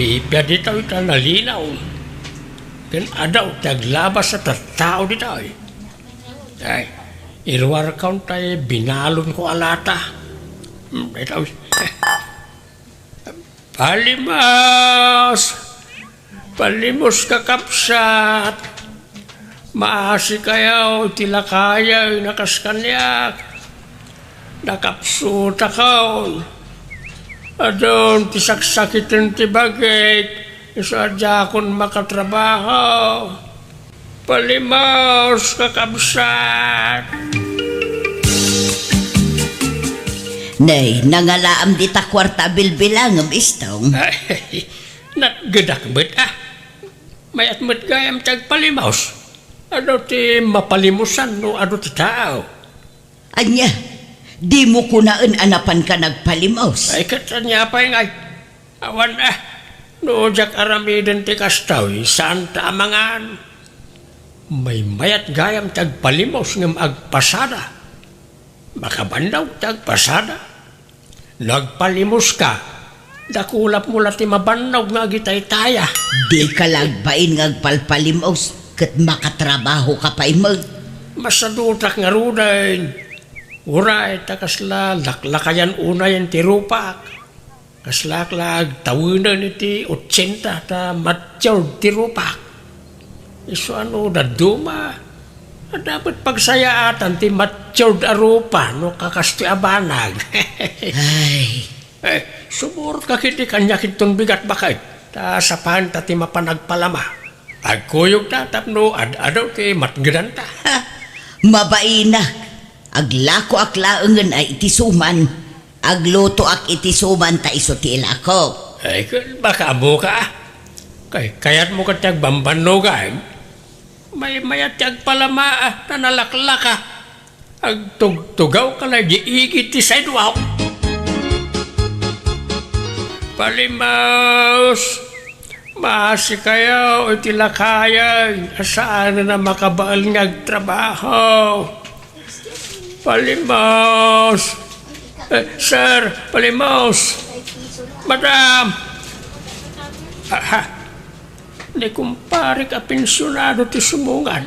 Pipia ditoy ta nalinaw. Ken adaw ti aglabas a tattao ditoy. Ay, iruarkaon tay binalonko a lata. Hmm, ito. Palimos! Palimos, kakabsat! Maasikayo iti lakayay a kas kaniak. Nakapsutakon. Adun ti saksakiten ti bagik, isu a diakon makatrabaho. Palimos, kakabsat! Nay, nangalaam dita kuarta a bilbilangem, Istong. Ay, natgedak met, ah. Mayat met gayam ti agpalimos. Adu ti mapalimosan no adu ti tao. Ania, dimo kunaen a napanka nagpalimos? Ay, ket ania pay ngay? Awan, ah. No diak aramiden ti kastoy, saan ta amangan. Maymayat gayam ti agpalimos ngem agpasada. Makabannog ti agpasada. No agpalimoska, dakulapmo la ti mabannog nga agitaytaya. Dika la agbain nga agpalpalimos ket makatrabahoka pay met. Masadutak ngaruden. Uray ta kasla laklakayan unayen ti rupak. Kaslaak la agtawenen iti otsenta ta matured ti rupak. Isu a no dadduma, adda met pagsayaatan ti matured a rupa no kakastoy a banag. Ay. Eh, sumurotka ketdi kaniak inton bigat, baket, ta sapaenta ti mapan agpalama. Agkuyogta tapno ad-adaw ti matngedanta. Ha, mabainak. Aglakoak laengen a iti suman. Aglutoak iti suman ta isu ti ilako. Ay, ket baka ammoka, ah. Kay, kayatmo ket ti agbambannogan? Maymayat ti agpalama, ah, ta nalaklaka. Agtugtugawka la idi igid ti sidewalk. Palimos! Maasikayo iti lakayay a saanen a makabael nga agtrabaho. Palimos! Eh, sir, palimos! Madam! Aha! Ni kumparek a pensionado ti sumungad.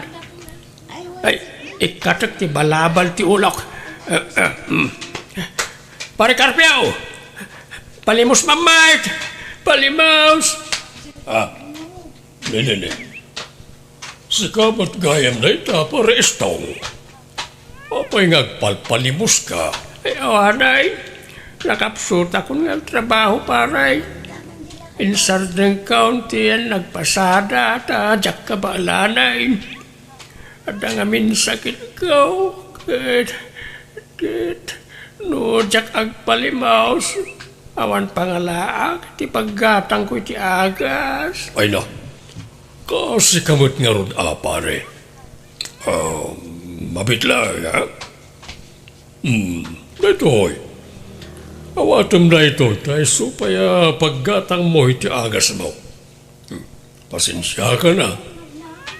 Ay, ikkatek ti balabal ti ulok. Eh, eh, hmm. Pare Carpio! Palimos, mammayt! Palimos! Ah, ne, ne, ne. Sika met gayam dayta, Pare Estong. Apay nga agpalpalimoska? Ay, awanay. Nakapsutakon nga agtrabaho, pare. Insardengkon ti yan nagpasada, ta diak kabaelanay. Adda ngamin sakitko, ket, ket, no diak agpalimos, awan pangalaak ti paggatangko iti agas. Ay na, kasika met ngarud a, pare. Ah, mabitla, ha? Hmm, daytoy. Awatem daytoy, ta isu pay a paggatangmo iti agasmo. Hmm, pasensiakan a.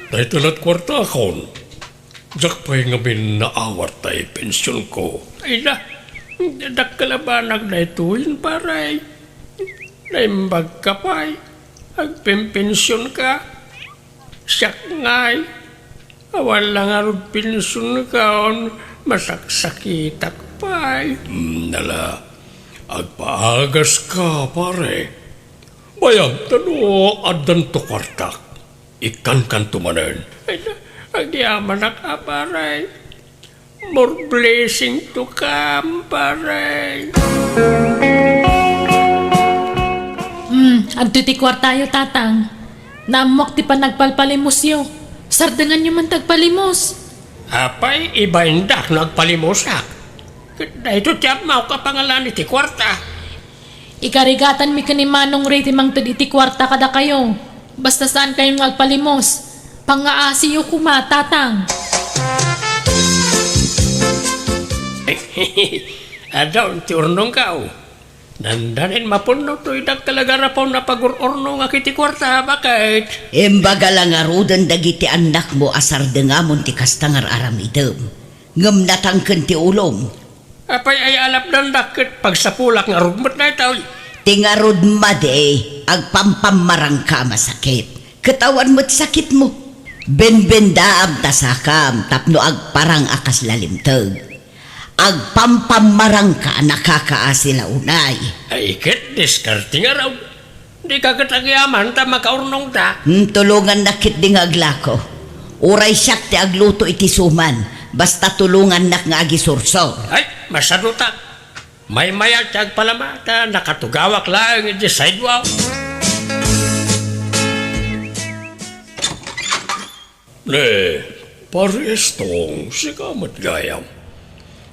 Dayta lat kuartakon. Diak pay ngamin naawat tay pensionko. Ay na, dakkel a banag daytoyen, pare. Naimbagka pay. Agpenpensionka. Siak ngay, awan la ngarud pensionko, masaksakitak pay. Hmm, ala, agpaagaska, pare. Bayam ta no addanto kuartak, ikkankanto manen. Ay, agyamanak a, pare. More blessing to come, pare. Hmm, adtoy ti kuartayo, Tatang. Naammoak ti panagpalpalimosyo. Sardenganyo man ti agpalimos. Apay, ibaindak no agpalimosak. Ket daytoy ti ammok a pangalan iti kuarta. Ikarigatanmi ken ni Manong Ray ti mangted iti kuarta kadakayo. Basta saankayo nga agpalimos. Pangngaasiyo koma, Tatang. Adun ti urnongko. Nandanin mapunno toy dakkel a garapon a pagur-urnongak iti kuarta, baket. Imbaga la ngaruden dagiti annakmo a sardengamon ti kasta nga ar-aramidem. Ngem natangken ti ulom. Apay ay alapdandak ket pagsapulak ngarud met daytoy. Ti ngarud madi, agpampammarangka a masakit, ket awan met sakitmo. Benbendaam ta sakam tapno agparang a kas lalimteg. Agpampammarangka a nakakaasi la unay. Ay, ket diskarte ngarud. Dika ket agyaman ta makaurnongta. Hmm, tulongannak ketdi nga aglako. Uray siak ti agluto iti suman, basta tulongannak nga agisursor. Ay, masadutak. Maymayat ti agpalama ta nakatugawak laeng iti sidewalk. Ne, Pare Estong, sika met gayam.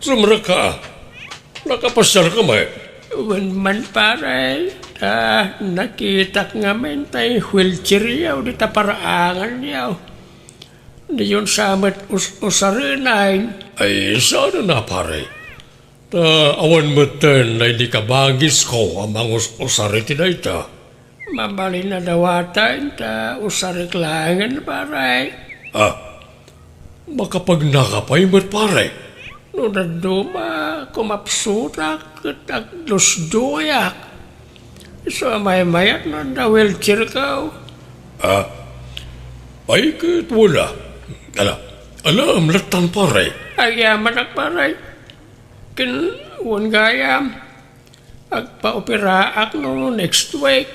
Sumrekka. Nakapasiarka met? Wen man, pare. Ta, nakitak ngamin tay wheelchairyo dita paraanganyo. Diyon sa met us-, usarenen. Ay, saan a, pare? Ta awan metten daydi kabagisko a mangus-usar iti dayta. Mabalin a dawaten ta usarek laengen, pare. Ah, makapagnaka pay met, pare. No dadduma, kumapsutak ket agdusduyak. Isu a maymayat no adda wheelchairko. Ah, ay ket wala. Ala, alam lattan, pare. Agyamanak, pare. Ken wen gayam, agpaoperaak no next week.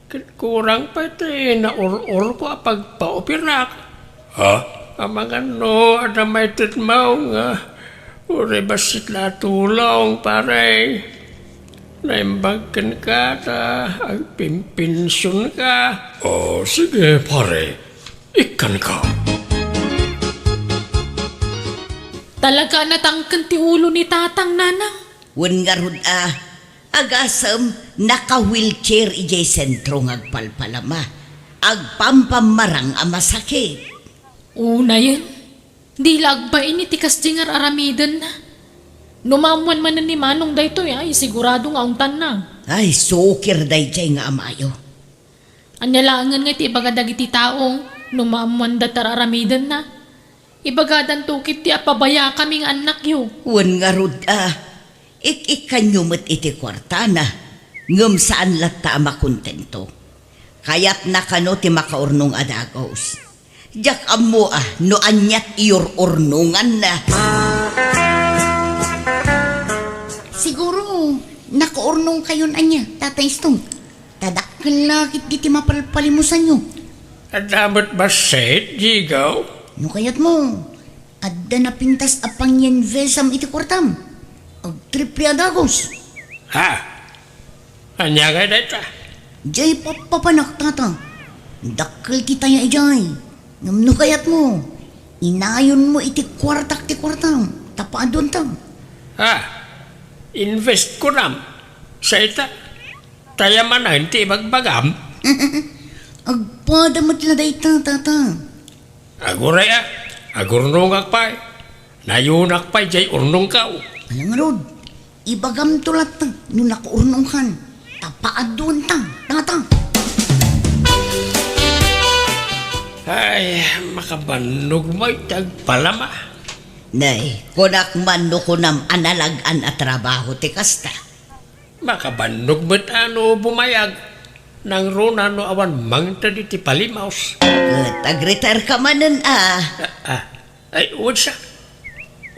Ket kurang pay ti naur-urko a pagpaoperak. Ha? Amangan no adda maitedmo nga uray bassit la a tulong, pare. Naimbag kenka ta agpimpensionka. Oh, sige, pare. Ikkanka. Talaga a natangken ti ulo ni Tatang, Nanang. Wen ngarud a, agasem, naka-wheelchair idiay sentro nga agpalpalama. Agpampammarang a masakit. Unayen, di la agbain iti kasdi nga ar-aramidenna. No maammoan manen ni Manong daytoy, ay, sigurado nga awntanna. Ay, sukir daydiay nga amayo. Ania laengen nga iti ibaga dagiti tao no maammoanda ti ar-aramidenna? Ibagadanto ketdi a pabayakami nga annakyo. Wen ngarud a, ik-ikkanyo met iti kuartana, ngem saan latta a makontento. Kayatna kano ti makaurnong a dagus. Diak ammo a no ania ti iyur-urnonganna. Siguro, nakaurnongkayon ania, Tatay Stone? Ta dakkel la ketdi ti mapalpalimusanyo. Adda met bassit, Jigaw? No kayatmo, adda napintas a pangyinvestam iti kuartam. Agtriple a dagus. Ha? Ania ngay dayta? Diay pappapanak, Tata. Dakkel ti taya idiay. Ngem no kayatmo, inayonmo iti kuartak ti kuartam, ta paaduanta. Ha? Invest kunam? Sa ita? Taya manen ti ibagbagam? Agpada met la dayta, Tata. Aguray a, agurnongak pay. Nayonak pay diay urnongko. Ala ngarud, ibagamto latta no nakaurnongkan, ta paaduanta, Tata. Ay, makabannog met ti agpalama. Nay, kunak man no kunam a nalag-an a trabaho ti kasta. Makabannog met a no bumayag, nangruna no awan mangted iti palimaos. Ket agretire ka manen a. Ah, ah. Ay, wen sa.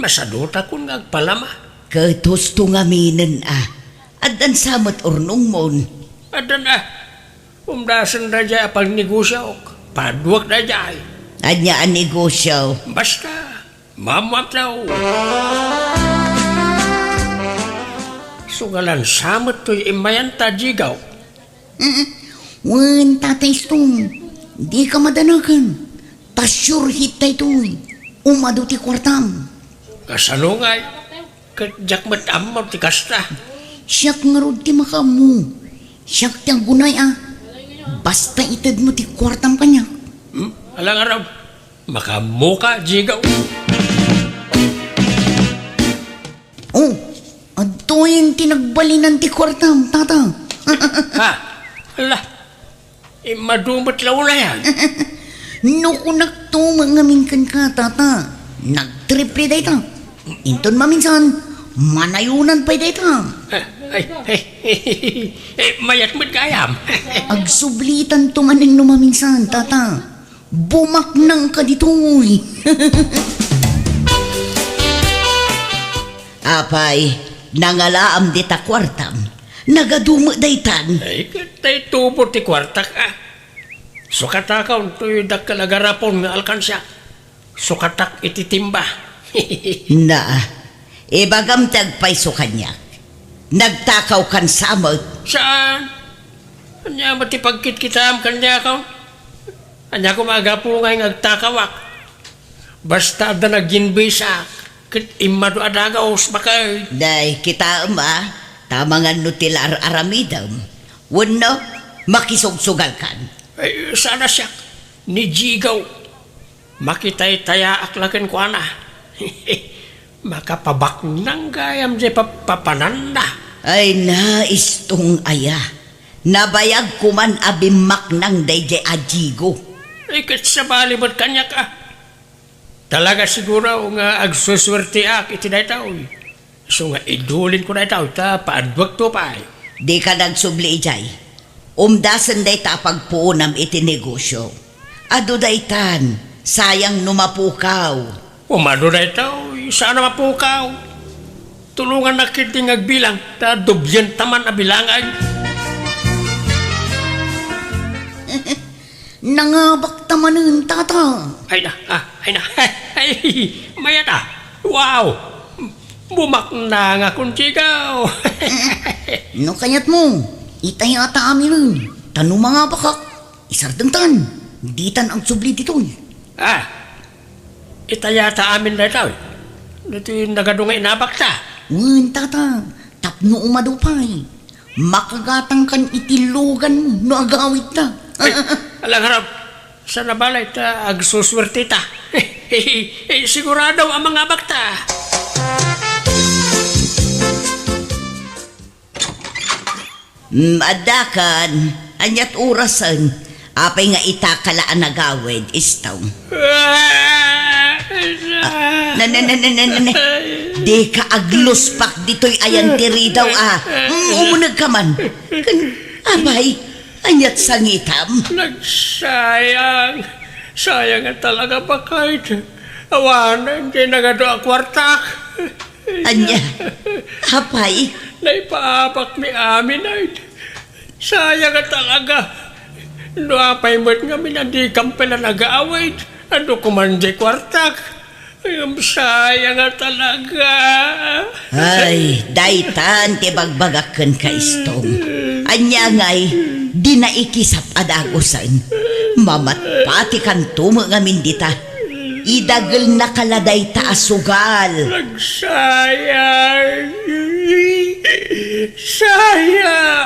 Masadutakon nga agpalama. Ket husto ngaminen a. Addan sa met urnongmon. Addan a. Umdasen daydiay a pagnegosiok. Paduak daydiay. Ania a negosio? Basta, maammoam taw. Sugalan sa met toy immayanta, Jigaw. Mm, wen, Tatay Stone, dika madanagan. Ta sure hit daytoy. Umadu ti kuartam. Kasano ngay? Ket diak met ammo ti kasta. Siak ngarud ti makaammo. Siak ti aggunay a. Basta itedmo ti kuartam kaniak. Hmm? Ala ngarud, makaammoka, Jigaw. Oh, adtoyen ti nagbalinan ti kuartam, Tata. Ha? Ala, immadu met la unayan. No kunakto met ngamin kenka, Tata, nagtriple dayta. Inton maminsan, manayonan pay dayta. Eh, ay, ay, Eh, mayat met gayam. Agsublitanto manen no maminsan, tata. Bumaknangka ditoy. Apay, nangalaam dita kuartam. Nagadu met daytan. Ay, ket tay tubo ti kuartak, a. Sukatakaw toy dakkel a garapon nga alkansiak. Sukatak iti timba. Na, ibagam ti agpayso kaniak. Nagtakawkan sa met. Saan? Ania met ti pagkitkitaem kaniak? Ania koma a gapu ngay nga agtakawak? Basta adda naginbisak, ket immadu a dagaus, baket. Day, kitaem a, ta mangan no ti la ar-aramidem. Wenno, makisugsugalkan. Ay, saan a siak, ni Jigaw. Makitaytayaak la kenkuana. Makapabaknang gayam diay papapananna. Ay na, Istong aya. Nabayag koman a bimmaknang daydiay a Jigo. Ay, ket sabali met kaniak, a. Talaga siguro nga agsusuerteak iti daytoy. Isu nga idulinko daytoy ta paadwekto pay. Dika nagsubli idiay. Umdasen dayta a pagpuonam iti negosio. Adu daytan, sayang no mapukaw. Umadu daytoy, saan a mapukaw. Tulongannak ketdi nga agbilang, ta dublienta man a bilangan. Nangabakta manen, tata. Ay na, a, ay na. Ay, mayat a. Wow! Bumaknangakon, Jigaw. No kayatmo, itayata aminen. Ta no mangabakak, isardengtan. Ditan agsubli ditoy. A, itayata amin daytoy. Ditoy nagadu nga inabakta. Wen, tata, tapno umadu pay. Makagatangkan iti luganmo no agawidta. Ay, ala ngarud, saan a balay ta agsusuerteta. Eh, sigurado a mangabakta. Mm, addakan, aniat orasen? Apay nga itaka la a nagawid, Istong? Ah, na, na, na, na, na, na, na. Dika agluspak ditoy ayan ti ridaw, a. Mm, umunegka man. Ken, apay, aniat sangitam? Nagsayang. Sayang nga talaga, baket. Awanen ti nagadu a kuartak. Ania? Apay? Naipaabakmi amin, ay. Sayang nga talaga. No apay met ngamin a dikam pay la nagawid, adu koman diay kuartak. Ngem sayang nga talaga. Ay, daytan ti bagbagak kenka, Istong. Ania ngay, di naikisap a dagusen. Mamatpatikanto met ngamin dita. Idagelnaka la dayta a sugal. Nagsayang. Sayang.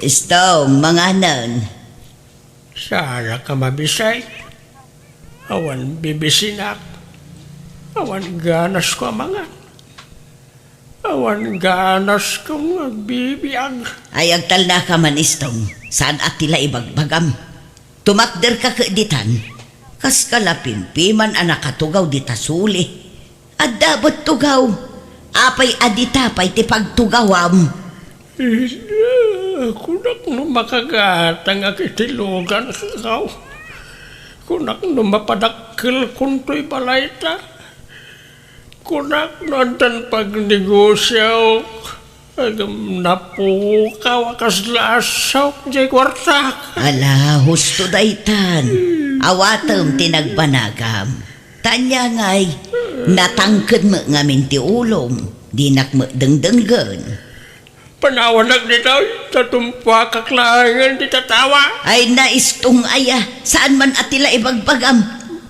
Istong, manganen. Saanka mabisay? Awan bibisinak. Awan ganasko a mangan. Awan ganasko nga agbibiag. Ay, agtalnaka man, Istong. Saan a ti la ibagbagam. Tumakderka ket ditan. Kaska la pimpiman a nakatugaw dita suli. Adda met tugaw. Apay a dita pay ti pagtugawam? Ida, kunak no makagatangak iti luganko. Kunak no mapadakkelkon toy balayta. Kunak no addan pagnegosiaok, ngem napukaw a kasla a saok diay kuartak. Ala, husto daytan. Awatem ti nagbanagam. Ta ania ngay, natangked met ngamin ti ulom, dinak met dengdenggen. Panawanak ditoy, ta tumpuakak laengen ti tatawa. Ay, naistong aya, saan man a ti la ibagbagam.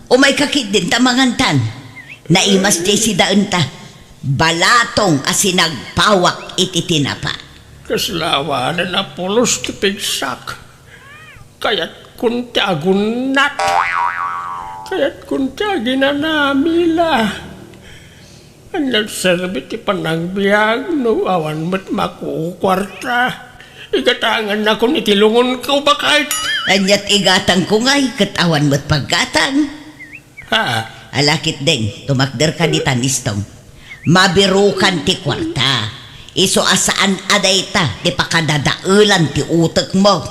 Umayka ketdin ta mangantan. Naimas diay sidaenta. Balatong a sinagpawak iti tinapa. Kasla awanen a pulos ti pigsak. Kayatkon ti agunnat. Kayatkon ti aginanamila. Ania serbi ti panagbiag no awan met makukuarta? Igatangannakon iti lungonko, baket. Aniat igatangko ngay ket awan met paggatang? Ha? Ala ketdin, tumakderka ditan, Istong. Mabirukan ti kuarta. Isu a saan a dayta ti pakadadaelan ti utekmo.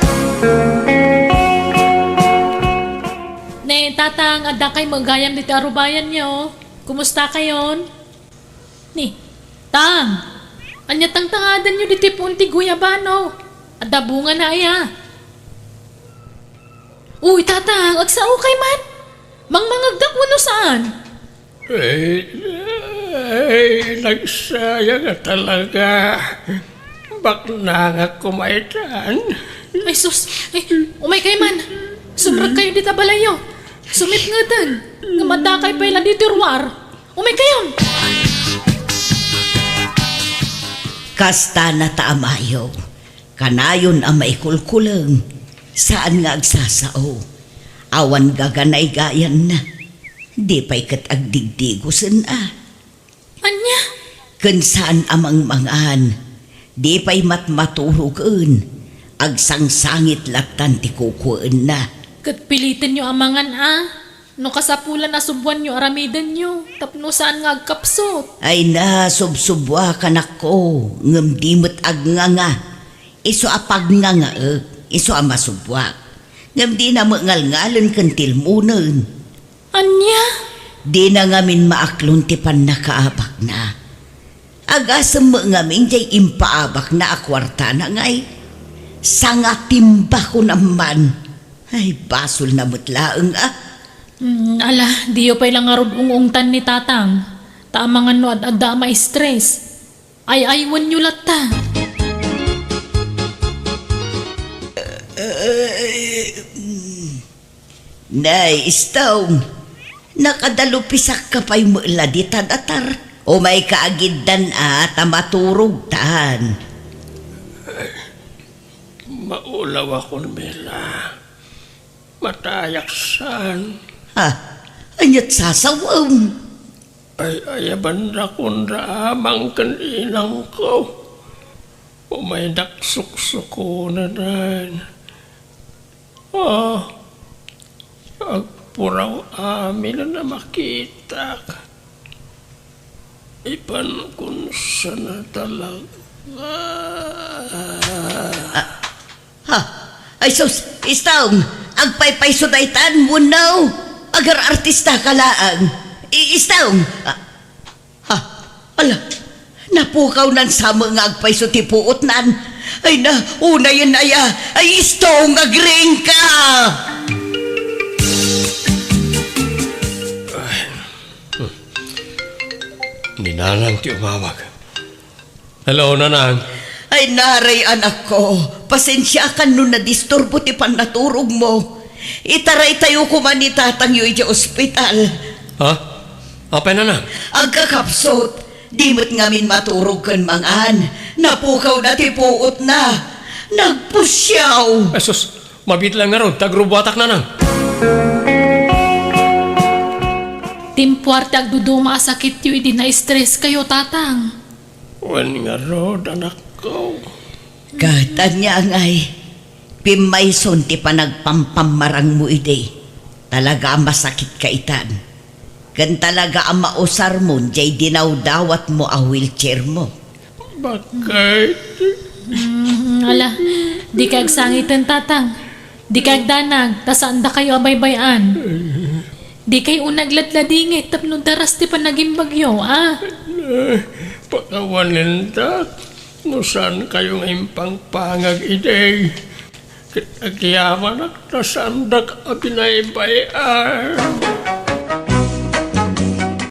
Ne, Tatang, adda kay met gayam ditoy arubayanyo. Kumusta kayon? Ni, Tang, ania tangtangadanyo ditoy puon ti guyabano? Adda bungana aya? Uy, Tatang, agsao kay man? Mangmangegdak wenno saan? Ay, ay, nagsayang a talaga. Baknangak koma itan. Ay, sus. Ay, umay kay man. Sumrek kayo dita balayyo. Sumipngeten. Ngem adda kay pay la ditoy ruar. Umay kayon. Kasta na ta amayo. Kanayon a maikulkuleng. Saan nga agsasao. Awan gaganaygayanna. Di pay ket agdigdigosen a. Ania? Ken saan a mangmangan. Di pay matmaturogen. Agsangsangit lattan ti kukuenna. Ket pilitenyo a mangan a. No kasapulan a subboanyo aramidenyo, tapno saan nga agkapsut. Ay na, subsubboak, anakko, ngem di met agnganga. Isu a pagngangaek, isu a masubboak. Ngem dina met ngalngalen ken tilmonen. Ania? Dina ngamin maaklon ti pannakaabakna. Agasem met ngamin diay impaabakna a kuartana ngay. Sangatimba kunam man. Ay, basolna met laeng a. Hmm, ala, diyo pay la ngarud ung-ungtan ni Tatang. Ta amangan no ad-adda a ma-stress. Ay-aywenyo latta. Ay, mm. Nay, Istong, nakadalupisakka pay met la dita datar. Umayka agiddan a ta maturogtan. Maulawakon, Mela. Matayak saan. Ha? Ania't sasawem? Ay, ayabandakon da amang ken inangko. Umaydak suksukunanan. Ah, agpuraw amin a makitak. Ipankon sana talaga. Ah, ha? Ay sus, Istong, agpaypayso daytan, wenno? Agar-artista ka laeng. I-, Istong, ah, ha? Ala, napukawnan sa met nga agpayso ti puotnan. Ay na, unayen aya. Ay, Istong, agring ka! Ni Nanang ti umawag. Hello, Nanang. Ay, naray, anakko. Pasensiakan no nadisturbo ti pannaturogmo. Itaraytayo koma ni tatangyo idiay ospital. Ha? Apay, Nanang? Agkakapsut. Di met ngamin maturog ken mangan. Napukawna ti puotna. Nagpusiaw. Ay, sus. Mabiit laeng ngarud ta agrubbuatak, Nanang. Timpuar ti agduduma a sakityo idi na-stress kayo, Tatang. Wen ngarud, anakko. Ket ania ngay, pimmayson ti panagpampammarangmo idi. Talaga a masakit ka itan. Ken talaga a mausarmon diay dinawdawatmo a wheelchairmo. Bakit? Mm, ala, di ka agsangiten, Tatang. Di ka agdanag, ta saan dakayo a baybay-an. Di kay una agladladingit tapno daras ti panagimbagyo, a? Pakawanen da, no saan kayo nga impangpangag idi. Ket agyamanak ta saandak a binaybay-an.